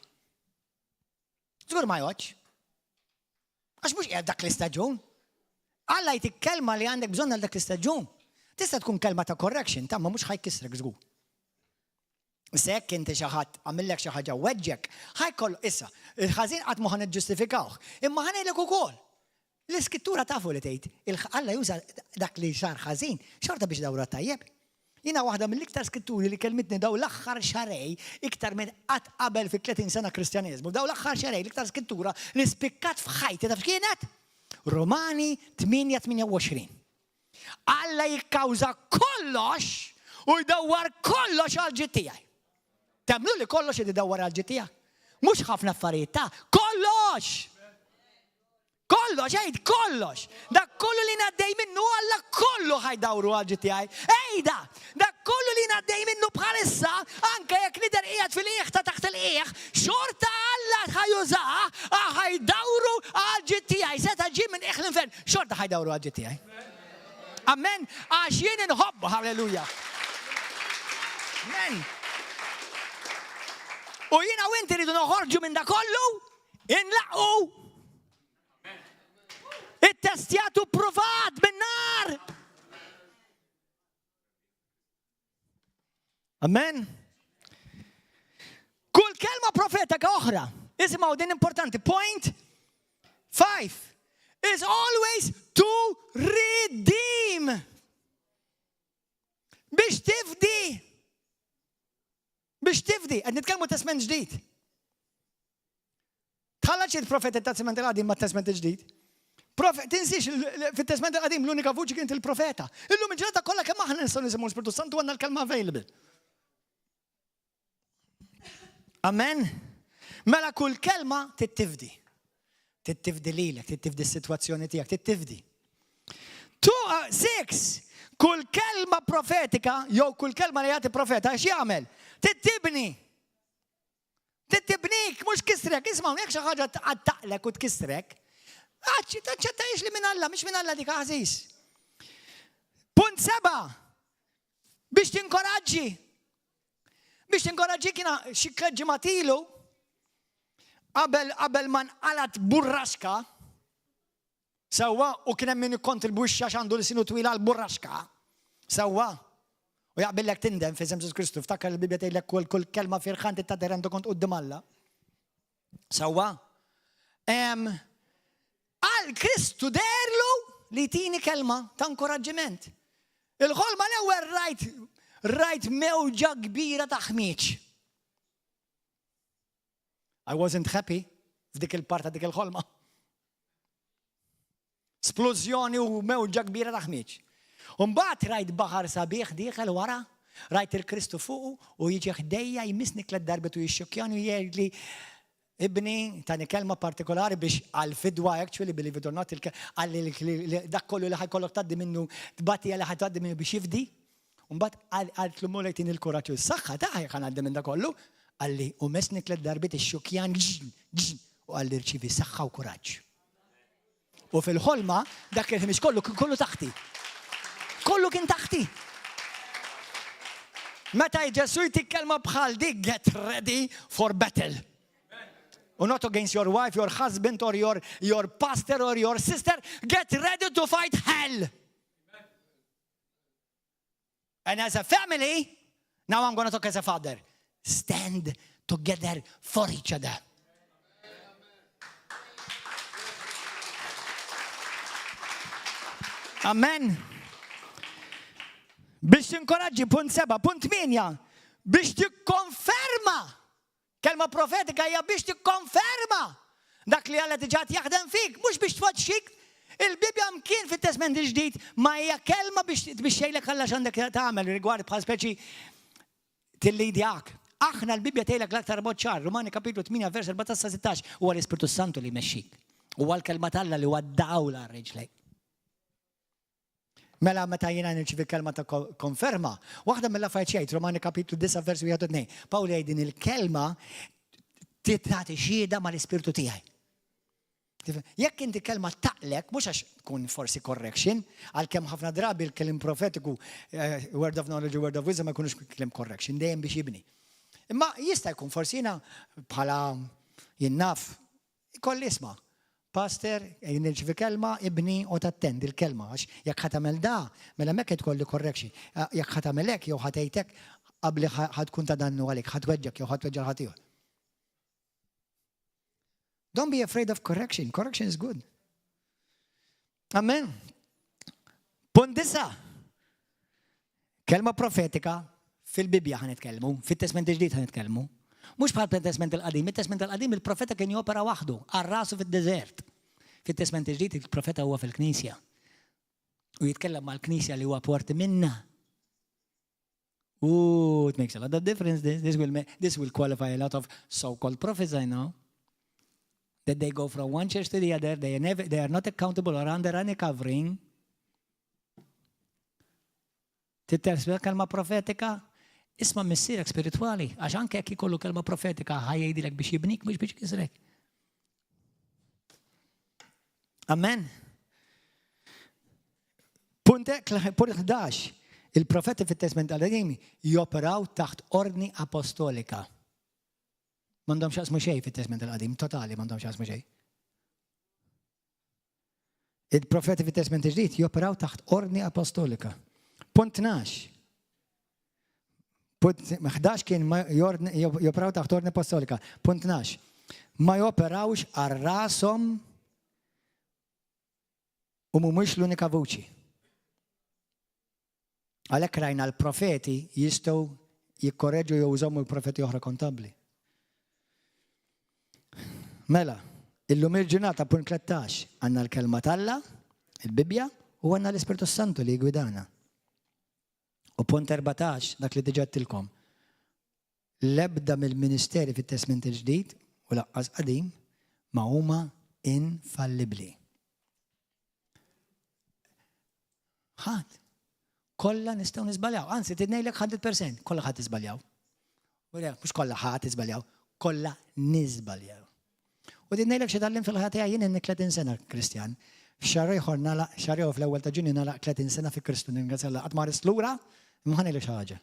Żgur ma jgħoddx. Għax mhux qiegħed dak l-istaġun. Alla jtik kelma li għandek bżonn għal dak l-istaġun. Tista' tkun kelma ta' correction, ta' ma mhux ħajkisrek żgur. Issa jekk inti xi ħadd għamillek xi ħaġa weġġek, ħajkollu issa, il-ħażin qatt ma ħa imma ħa ngħidlek ukoll. L-iskrittura tafu li tgħid, Alla juża dak li sar ħażin xorta biex dawra tajjeb. Jiena waħda mill-iktar skritturi li kellmitni dawn l-aħħar xahrejn iktar minn qatt qabel fi 30 sena Kristjaneżmu, dawn l-aħħar xahrejn l-iktar skrittura li spikkat f'ħajti taf x'kienet? Romani 8:28. Alla jikkawża kollox u jdawwar kollox għall-ġid tiegħi. Temmnu li kollox qed idawwar għall-ġid tiegħek? Mhux ħafna affarijiet ta' kollox! Kollox, għid kollox! Dak kollu li ngħaddej minnu Alla kollu ħa jdawru għall-ġid tiegħi. Għidha! Dak kollu li ngħaddej minnu bħalissa, anke jekk nidher qiegħed fil-qiegħ ta' taħt il-qiegħ, xorta Alla ħa jużah, ħa jdawru għall-ġid tiegħi. Seta' ġie minn qiegħ l-infern, xorta ħa jdawru għall-ġid tiegħi. Amen! Għax jien inħobbu, halleluja! Amen! U jiena u inti rridu noħorġu minn da kollu, inlaqqu Ittestjat u pruvat bin-nar. Amen. Kull kelma profetika oħra, isimgħu din importanti, point 5 is always to redeem. Biex tifdi. Biex tifdi, qed nitkellmu Testment ġdid. Tħallatx il-profeti tat-Testment il-Qadim mat-Testment il-Ġdid. Tinsiex fit-Testment il-Qadim l-unika vuċi kienet il-profeta. Illum il-ġurnata kollha kemm aħna nistgħu nisimgħu l-Spirtu Santu għandna l-kelma available. Amen. Mela kull kelma tittifdi. Tittifdi lilek, tittifdi s-sitwazzjoni tiegħek, tittifdi. Two, uh, six, kull kelma profetika jew kull kelma li jagħti profeta x'jagħmel? Tittibni. Tibnik, mhux kisrek, isma' jekk xi ħaġa taqlek u tkissrek, taċċettajx li minn Alla, mhix minn Alla dik għażiż. Punt seba' biex tinkoraġġi. Biex tinkoraġġi kiena xi tliet ġimgħat ilu qabel qabel ma nqalat burraxka Sewwa, u kien hemm min ikkontribwixxa għax għandu lsinu twil għall-burraxka. Sewwa. U jaqbillek tindem f'isem Ġesù Kristu, ftakar li l-Bibbja tgħidlek kull kull kelma firħan trid rendu kont quddiem Alla. Sewwa. Għal Kristu derlu li jtini kelma ta' inkoraġġiment. Il-ħolma l-ewwel rajt rajt mewġa kbira ta' ħmieġ. I wasn't happy f'dik il-part ta' dik il-ħolma. Splużjoni u mewġa kbira ta' ħmieġ. Umbagħad rajt baħar sabiħ dieħel wara, rajt il-Kristu fuqu u jiġi ħdejja jmissni tliet darbiet u jixxukkjani u jgħidli Ibni, tani kelma partikolari biex għal-fidwa, actually, believe it or not, għal dak kollu li ħa jkollok tgħaddi minnu, tbatija li ħa tgħaddi minnu biex jifdi. Mbagħad qaltlu Mulej tini l-kuraġġ u s-saħħa ta' ħa ngħaddi minn da kollu. Qalli u messni tliet darbiet ixxukkjan u qalli rċivi saħħa u kuraġġ. U fil-ħolma dak il-ħmieġ kollu kien kollu taħti. Kollu kien taħti. Meta Ġesu jtik kelma bħal dik, get ready for battle. U not against your wife, your husband, or your, your pastor, or your sister. Get ready to fight hell. And as a family, now I'm going to talk as a father, stand together for each other. Amen. Biex tinkoraġġi, punt seba, punt minja, biex tikkonferma. Kelma profetika hija biex tikkonferma dak li Alla diġà qed jaħdem fik, mhux biex tfaċċik. Il-Bibbja mkien fit-Testment il-Ġdid ma hija kelma biex biex jgħidlek Alla x'għandek tagħmel rigward bħal speċi tillidjak. Aħna l-Bibbja tgħidlek l-aktar mod ċar, Rumani kapitlu 8 vers 14 sa 16, huwa l-Ispirtu Santu li jmexxik. Huwa l-kelma t'Alla li huwa dawl għal riġlejk. Mela meta jiena nirċivi kelma ta' konferma, waħda mill-affarijiet jgħid Romani kapitlu 9 vers 1 2. Pawl jgħid din il-kelma tagħti xhieda mal-ispirtu tiegħi. Jekk inti kelma taqlek, mhux għax tkun forsi correction, għalkemm ħafna drabi l-kelim profetiku, eh, word of knowledge, word of wisdom, ma jkunux kelim correction, dejjem biex jibni. Imma jista' jkun forsi jiena bħala jien naf Ikolli isma'. Pastor, nirċivi kelma, ibni u tattendi l-kelma, għax jekk ħa tagħmel da, mela hemmhekk qed tkolli correction. Jekk ħa tagħmel hekk jew ħa tgħid hekk, qabli ħa tkun ta' dannu għalik, ħa tweġġgħek jew ħa tweġġa' 'l ħaddieħor. Don't be afraid of correction. Correction is good. Amen. Punt disa. Kelma profetika fil-Bibbja ħa nitkellmu, fit-Testment il-Ġdid ħa nitkellmu. Mhux bħal Testment il-Qadim, it-Testment il-Qadim il-profeta kien jopera waħdu, għal rasu fid-deżert. Fit-Testment il-Ġdid il-profeta huwa fil-Knisja. U jitkellem mal-Knisja li huwa parti minna. Ooh, it makes a lot of difference. This, this, will, this will qualify a lot of so-called prophets I know. That they go from one church to the other, they are, never, they are not accountable or under any covering. Titterfel kelma profetika, isma' missierek spiritwali, għax anke jekk ikollu kelma profetika ħa jgħidilek biex jibnik mhux biex jkisrek. Amen. Punt 11. Il-profeti fit-Testament tal-Qadim joperaw taħt ordni apostolika. M'għandhom x'jaqsmu xejn fit-Testament tal-Qadim, totali m'għandhom x'jaqsmu xejn. Il-profeti fit-Testament il-Ġdid joperaw taħt ordni apostolika. Punt 12. Punt 11 kien joperaw taħt ordni apostolika. Punt 12. Ma joperawx għal rashom u mhumiex l-unika vuċi. Għalhekk rajna l-profeti jistgħu jikkoreġu jew jżommu l-profeti oħra kontabbli. Mela, illum il-ġurnata punt 13 għandna l-kelma t'Alla, il-Bibbja, u għandna l-Ispirtu Santu li jgwidana. U punt 14, dak li diġà għedtilkom. L-ebda mill-ministeri fit-Testment il-Ġdid u laqqas qadim ma huma infallibbli. Ħadd. Kollha nistgħu niżbaljaw. Anzi, trid ngħidlek 100%, kollha ħadd iżbaljaw. Mhux kollha ħadd iżbaljaw, kollha niżbaljaw. U trid ngħidlek xi tgħallim fil-ħajja tiegħi jien inni 30 sena Kristjan. F'xahar ieħor nagħlaq, xahar ieħor fl-ewwel ta' Ġunju nagħlaq 30 sena fi Kristu ningrazzja Alla qatt ma ħarist lura, imma ħa ngħidlek xi ħaġa.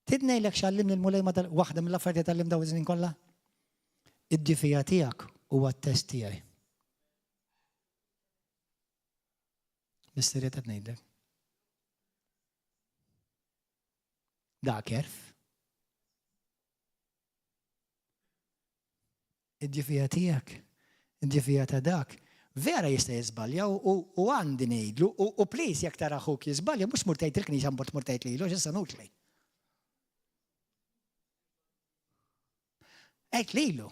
Trid ngħidlek x'għallimni l-Mulej ma waħda mill-affarijiet li tgħallim dawn iż-żmien kollha? Id-difija tiegħek huwa t-test tiegħi. Bis-serjetà ngħidlek. Dak erf. Id-difija tiegħek, id-difija ta' dak. Vera jista' jiżbalja u għandi ngħidlu u please jekk tara ħuk jiżbalja mhux tmur tgħid il-knisja mbagħad tmur tgħid lilu għax issa nutli. Għid lilu.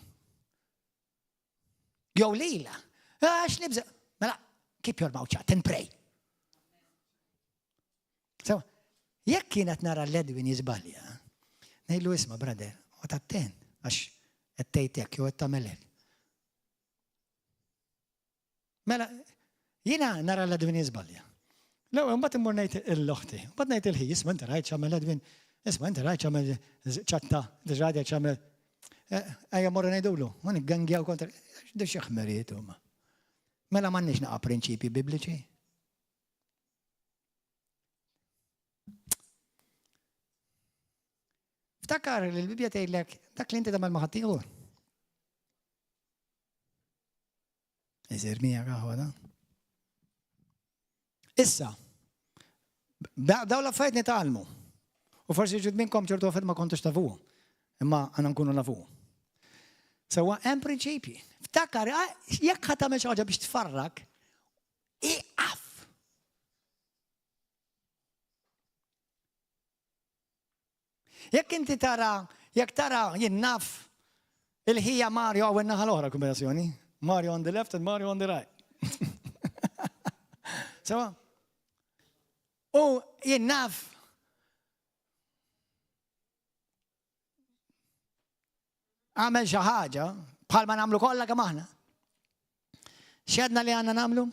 Jew lila. Għax nibża. Mela, keep your mouth shut and pray. So, jekk kienet nara l-Edwin jiżbalja, ngħidlu isma' brother, u attent għax qed tgħid hekk jew qed tagħmel hekk. Mela, jiena nara l-Edwin jiżbalja. L-ewwel mbagħad immur ngħid il-oħti, mbagħad ngħid il-ħi, isma' inti rajt x'għamel Edwin, isma' inti rajt x'għamel ċatta, inti rajt x'għamel. Eh, ejja morru ngħidulu, ma niggangjaw kontra, x'du xi ħmerijiet huma. Mela m'għandniex naqa' prinċipji bibliċi. Ftakar li l-Bibja tgħidlek dak li inti tagħmel ma' ħaddieħor. Isir miegħek aħwa da. Issa, daw l-affarijiet nitgħallmu. U forsi ġud minnkom ċertu affarijiet ma kontux tafu, imma għandna nkunu nafu. Sewa hemm prinċipji. Ftakar, jekk ħa tagħmel xi ħaġa biex tfarrak, iqaf. Jekk inti tara, jekk tara jien naf il-ħija Mario għaw in-naħa l-oħra kombinazzjoni. Mario on the left and Mario on the right. Sewa? U jien naf għamel xi ħaġa bħalma nagħmlu kollha kemm aħna. X'għedna li għandna nagħmlu?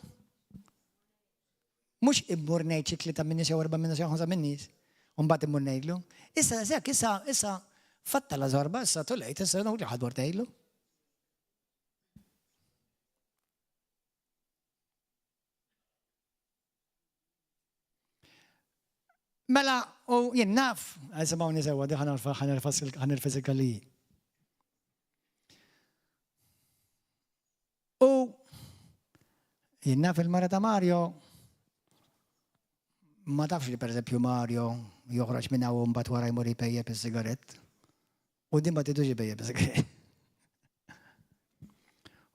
Mhux immur ngħid xi tlieta min-nies jew erba' min-nies jew ħamsa min-nies, u mbagħad immur ngħidlu. Issa sekk, issa, issa fatta la żorba, issa too late, issa li ħadd tgħidlu. Mela, u jien naf, għazimawni sewa, di ħanirfas il-kaliji. U jien naf il-mara ta' Mario ma tafx li pereżempju Mario joħroġ minn hawn mbagħad wara jmur jpejjep is-sigarett. U din ma tidux ipejjep is-sigarett.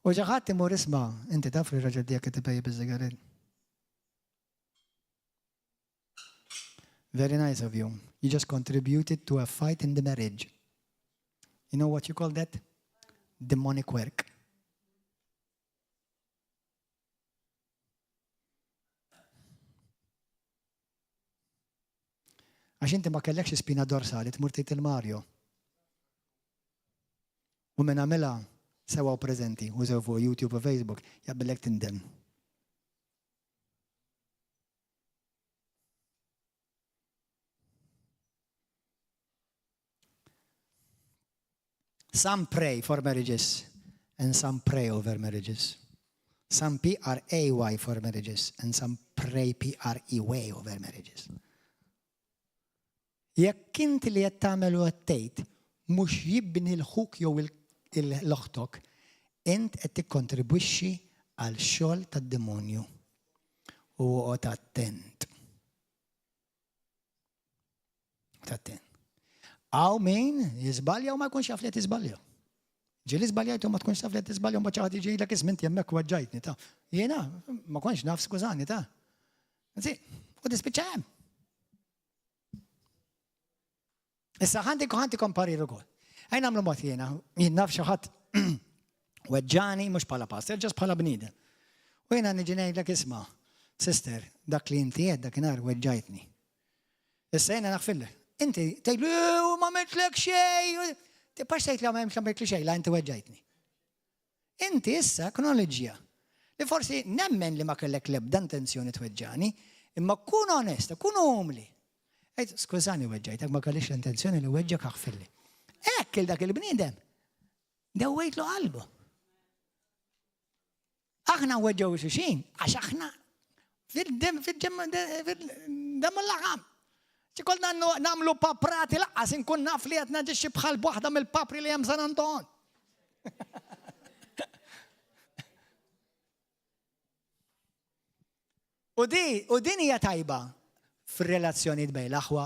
U xi ħadd imur isma' inti taf li raġel tiegħek qed ipejjep is-sigarett. Very nice of you. You just contributed to a fight in the marriage. You know what you call that? Demonic work. Għax inti ma kellekx spina dorsali tmur tgħid il-Mario. U minn għamilha sewa u preżenti, u sew fuq YouTube u Facebook, jaqbillek tindem. Some pray for marriages and some pray over marriages. Some P-R-A-Y for marriages and some pray P-R-E-Y over marriages. Jekk inti li qed tagħmel u qed tgħid mhux jibni l-ħuk jew l-oħtok, int qed tikkontribwixxi għal xogħol tad-demonju. U oqgħod attent. Oqgħod attent. Hawn min jiżbalja u ma jkunx jaf li qed jiżbalja. Ġieli żbaljajt u ma tkunx taf li qed tiżbalja u mbagħad xi ħadd jiġi jgħidlek isma' inti hemmhekk weġġajtni ta'. Jiena ma kontx naf skużani ta'. U tispiċċa hemm. Issa ħanti ħanti komparir ukoll. Ejn nagħmlu mod jiena, jien naf xi ħadd weġġani mhux bħala pastor, ġas bħala bniedem. U jiena niġi ngħidlek isma' sister, dak li inti qed dakinhar weġġajtni. Issa jiena naħfillek. Inti tgħidlu ma għamiltlek xejn. Tibqax tgħid li ma għamiltlek xejn, la inti weġġajtni. Inti issa acknowledge li forsi nemmen li ma kellek l-ebda intenzjoni tweġġani, imma kun onesta, kun umli. Għid, skużani weġġajtek, ma kellix l-intenzjoni li weġġak aħfirli. Hekk il dak il-bniedem dewwejtlu qalbu. Aħna weġġgħu xuxin, għax aħna fil-dem, fil-ġem, fil-dem l-laħam. Ċikolna namlu paprati laqqas inkun naf li qed naġixxi bħal waħda mill-papri li hemm San Anton. U di, u din hija tajba fir-relazzjonijiet bejn l-aħwa,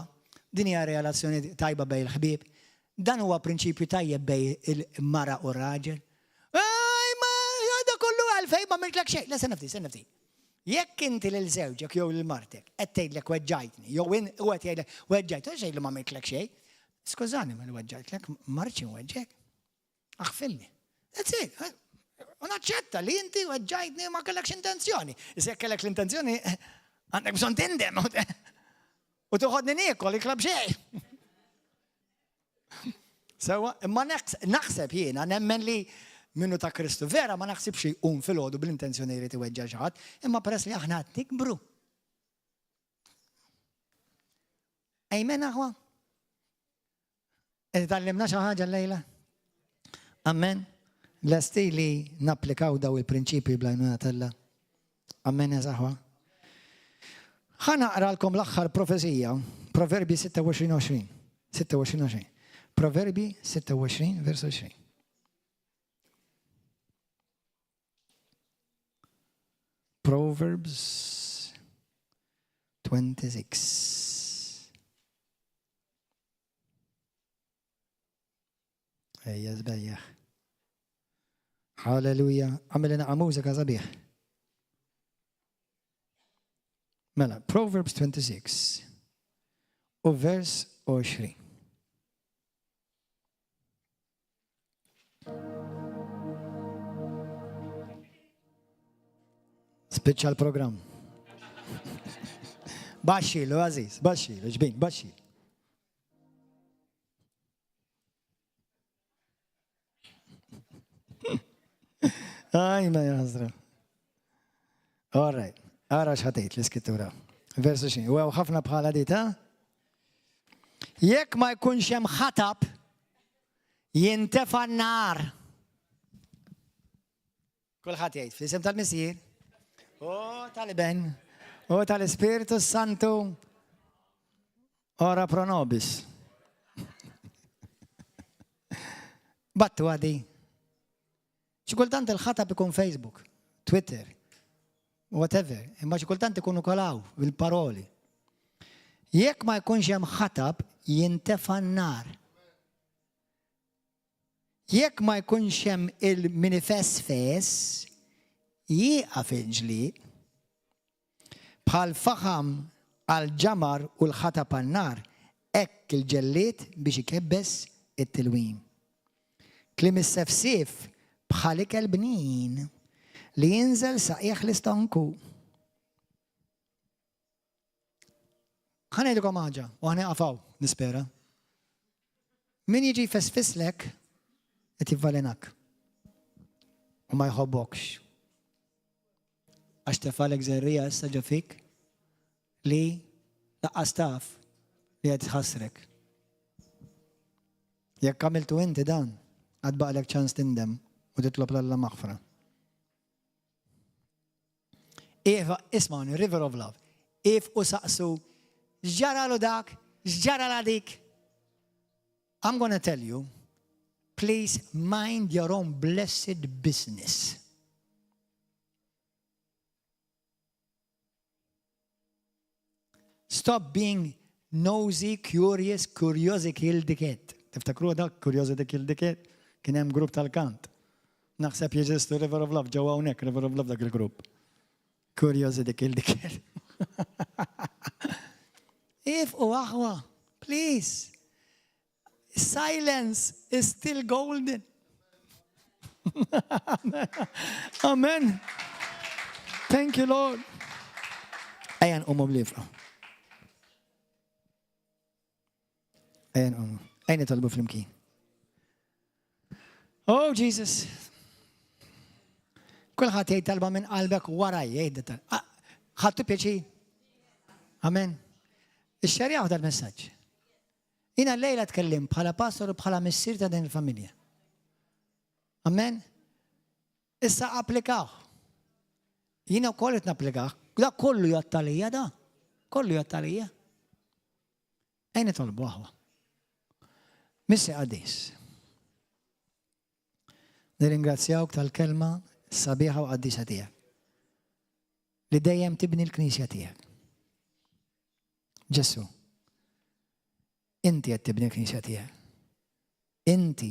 din hija relazzjoni tajba bejn il-ħbieb, dan huwa prinċipju tajjeb bejn il-mara u r-raġel. Ej, ma da kollu għal. Għalfejn ma għamiltlek xejn. Le stenna ftit, stenna ftit. Jekk inti lil żewġek jew lil martek qed tgħidlek weġġajtni, jew u qed jgħidlek weġġajt, u xejn li ma għamiltlek xejn. Skużani ma li weġġajtlek, ma rridx inweġġek. Aħfilni. That's it. U naċċetta li inti weġġajtni ma kellekx intenzjoni. Issa jekk kellek l-intenzjoni, għandek bżonn tindem. U toħodni niekol ikla b'xejn. Sewa, imma naħseb jiena nemmen li minnu ta' Kristu vera ma naħsibx li jqum filgħodu bl-intenzjoni li jrid iweġġa' xi ħadd, imma peress li aħna qed nikbru. Amen aħwa? Tgħallimna xi ħaġa llejla? Amen. Lesti li napplikaw daw il-prinċipji bl-għajnuna t'Alla. Amen ja saħwa. Ħa naqralkom l-aħħar profezija, Proverbi 26 26 20. Proverbi 26 vers 20. Proverbs 26. Ejja żbejjaħ. Halleluja. Għamil naqa' mużika sabiħ. Mela, Proverbs 26 u vers 20. Spiċċa l-programm. Baxxilu, Aziz, baxxilu, ġbin, baxxilu. Aj, ma jazra. All right, ara xħatejt l-iskrittura. Versu xin, u ħafna bħala di ta' Jekk ma jkunx hemm ħatab, jintefa' n-nar. Kulħadd jgħid fl-isem tal-Missier, u tal-Iben, u tal-Ispirtu Santu, ora pro nobis. Battu għadi. Xi kultant il-ħatab ikun Facebook, Twitter, whatever, imma xi kultant ikunu kolaw bil-paroli. Jekk ma jkunx hemm ħatab, jintefa' n-nar. Jekk ma jkunx hemm il-minifesfes, jieqaf il-ġlied. Bħal faħam għall-ġamar u l-ħatab għan-nar, hekk il-ġellied biex ikebbes it-tilwim. Kliem is-sefsief bħal ikel bnin li jinżel sa qiegħ l-istonku. Ħa ngħidilkom ħaġa u ħa nieqaf hawn, nispera. Min jiġi jfesfislek qed jivvalenak u ma jħobbokx. Għax tefalek żerriegħa issa ġo fik li laqqas taf li qed tħassrek. Jekk għamiltu inti dan, għad baqlek ċans tindem u titlob l-Alla maħfra. Iva, ismawni, River of Love. If u saqsu, x'ġaralu dak, x'ġarala dik. I'm gonna tell you, please mind your own blessed business. Stop being nosy, curious, curiosity killed the cat. Tiftakru dak curiosity killed the cat? Kien hemm grupp tal-kant. Naħseb jeżistu River of Love ġewwa hawnhekk River of Love dak il-grupp. Curiosity killed the cat. If u aħwa, please. Silence is still golden. Amen. Thank you, Lord. Ejja nqumu blifqa. Ejja nqumu. Ejja nitolbu flimkien. Oh, Jesus. Kulħadd jgħid talba minn qalbek wara jgħid. Ah, ħadtu pjaċir? Amen. Ixxerjaw dal-messaġġ. Jiena llejla tkellimt bħala pastor u bħala missier ta' din il-familja. Amen? Issa applikawh. Jiena wkoll qed napplikah. Da kollu jgħodd għalija da. Kollu jgħodd għalija. Ejn nitolbu aħwa. Missi qaddis. Nirringrazzjawk tal-kelma sabiħa u qaddisa tiegħek. Li dejjem tibni l-knisja tiegħek. Ġesù, inti qed tibni l-Knisja tiegħek. Inti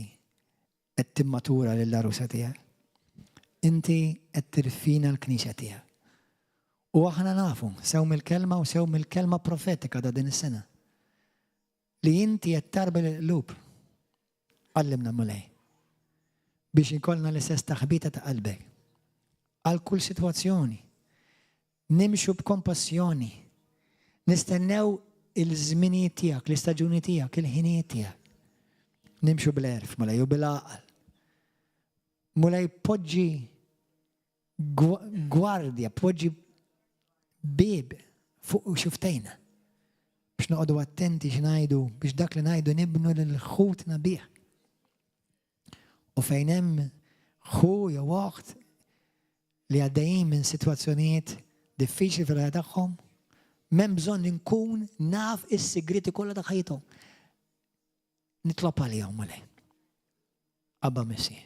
qed timmatura lill-għarusa tiegħek. Inti qed tirfina l-Knisja tiegħek. U aħna nafu, sew mill-kelma u sew mill-kelma profetika ta' din is-sena, li inti qed tgħarbel il-qlub. Għallimna Mulej biex ikollna l-istess taħbita ta' qalbek għal kull sitwazzjoni. Nimxu b'kompassjoni. Nistennew il-żminijiet tiegħek, l-istaġuni tiegħek, il-ħinijiet tiegħek. Nimxu bl-għerf, Mulej, u bil-għaqal. Mulej poġġi gwardja, poġġi bieb fuq xuftejna biex noqogħdu attenti x'ngħidu biex dak li ngħidu nibnu lil ħutna bih. U fejn hemm ħu jew oħt li għaddejjin minn sitwazzjonijiet diffiċli fil-ħajja tagħhom, m'hemm bżonn inkun naf is-sigriti kollha ta' ħajjithom. Nitlob għalihom Mulej. Abba Missier.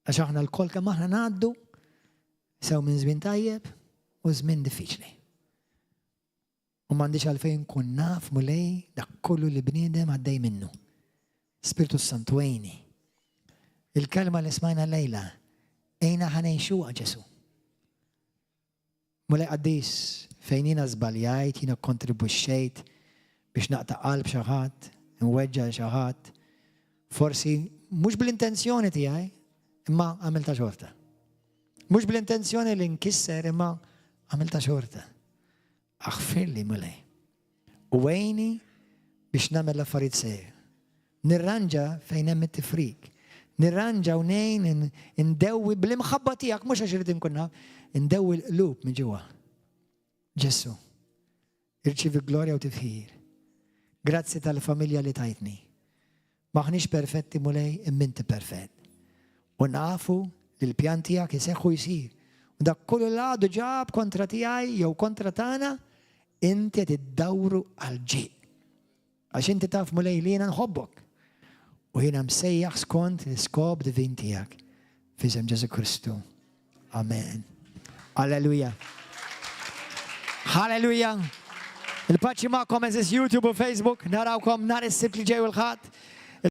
Għax aħna lkoll kemm aħna ngħaddu sew minn żmien tajjeb u żmien diffiċli. U m'għandix għalfejn nkun naf Mulej dak kollu li bniedem għaddej minnu. Spirtu Santu għini. Il-kelma li smajna lejla, għinna ħa ngħixuha Ġesù. Mulej qaddis, fejn jiena żbaljajt, jiena kkontribwixxejt biex naqta' qalb xi ħadd, nweġġa' 'l xi ħadd, forsi mhux bl-intenzjoni tiegħi, imma għamiltha xorta. Mhux bl-intenzjoni li nkisser, imma għamiltha xorta. Aħfirli, Mulej. U għinni biex nagħmel l-affarijiet sew. Nirranġa fejn hemm it-tifrik. Nirranġa u ngħin indewwi bl-imħabba tiegħek mhux għax irid inkun naf, indewwi l-qlub minn ġewwa. Ġesù, irċievi glorja u tifħir. Grazzi tal-familja li tajtni. M'aħniex perfetti Mulej imma inti perfett. U nafu li l-pjan tiegħek iseħħ u jsir. U dak kollu li għadu ġab kontra tiegħi jew kontra tagħna, inti qed iddawru għal ġid. Għax inti taf Mulej li jiena nħobbok. U jiena msejjaħ skont l-iskop divin tiegħek. F'isem Ġesù Kristu. Amen. Alleluja. Halleluja. Il-paċi magħkom eżis YouTube u Facebook, narawkom nhar is-Sibt li ġej u l-Ħadd.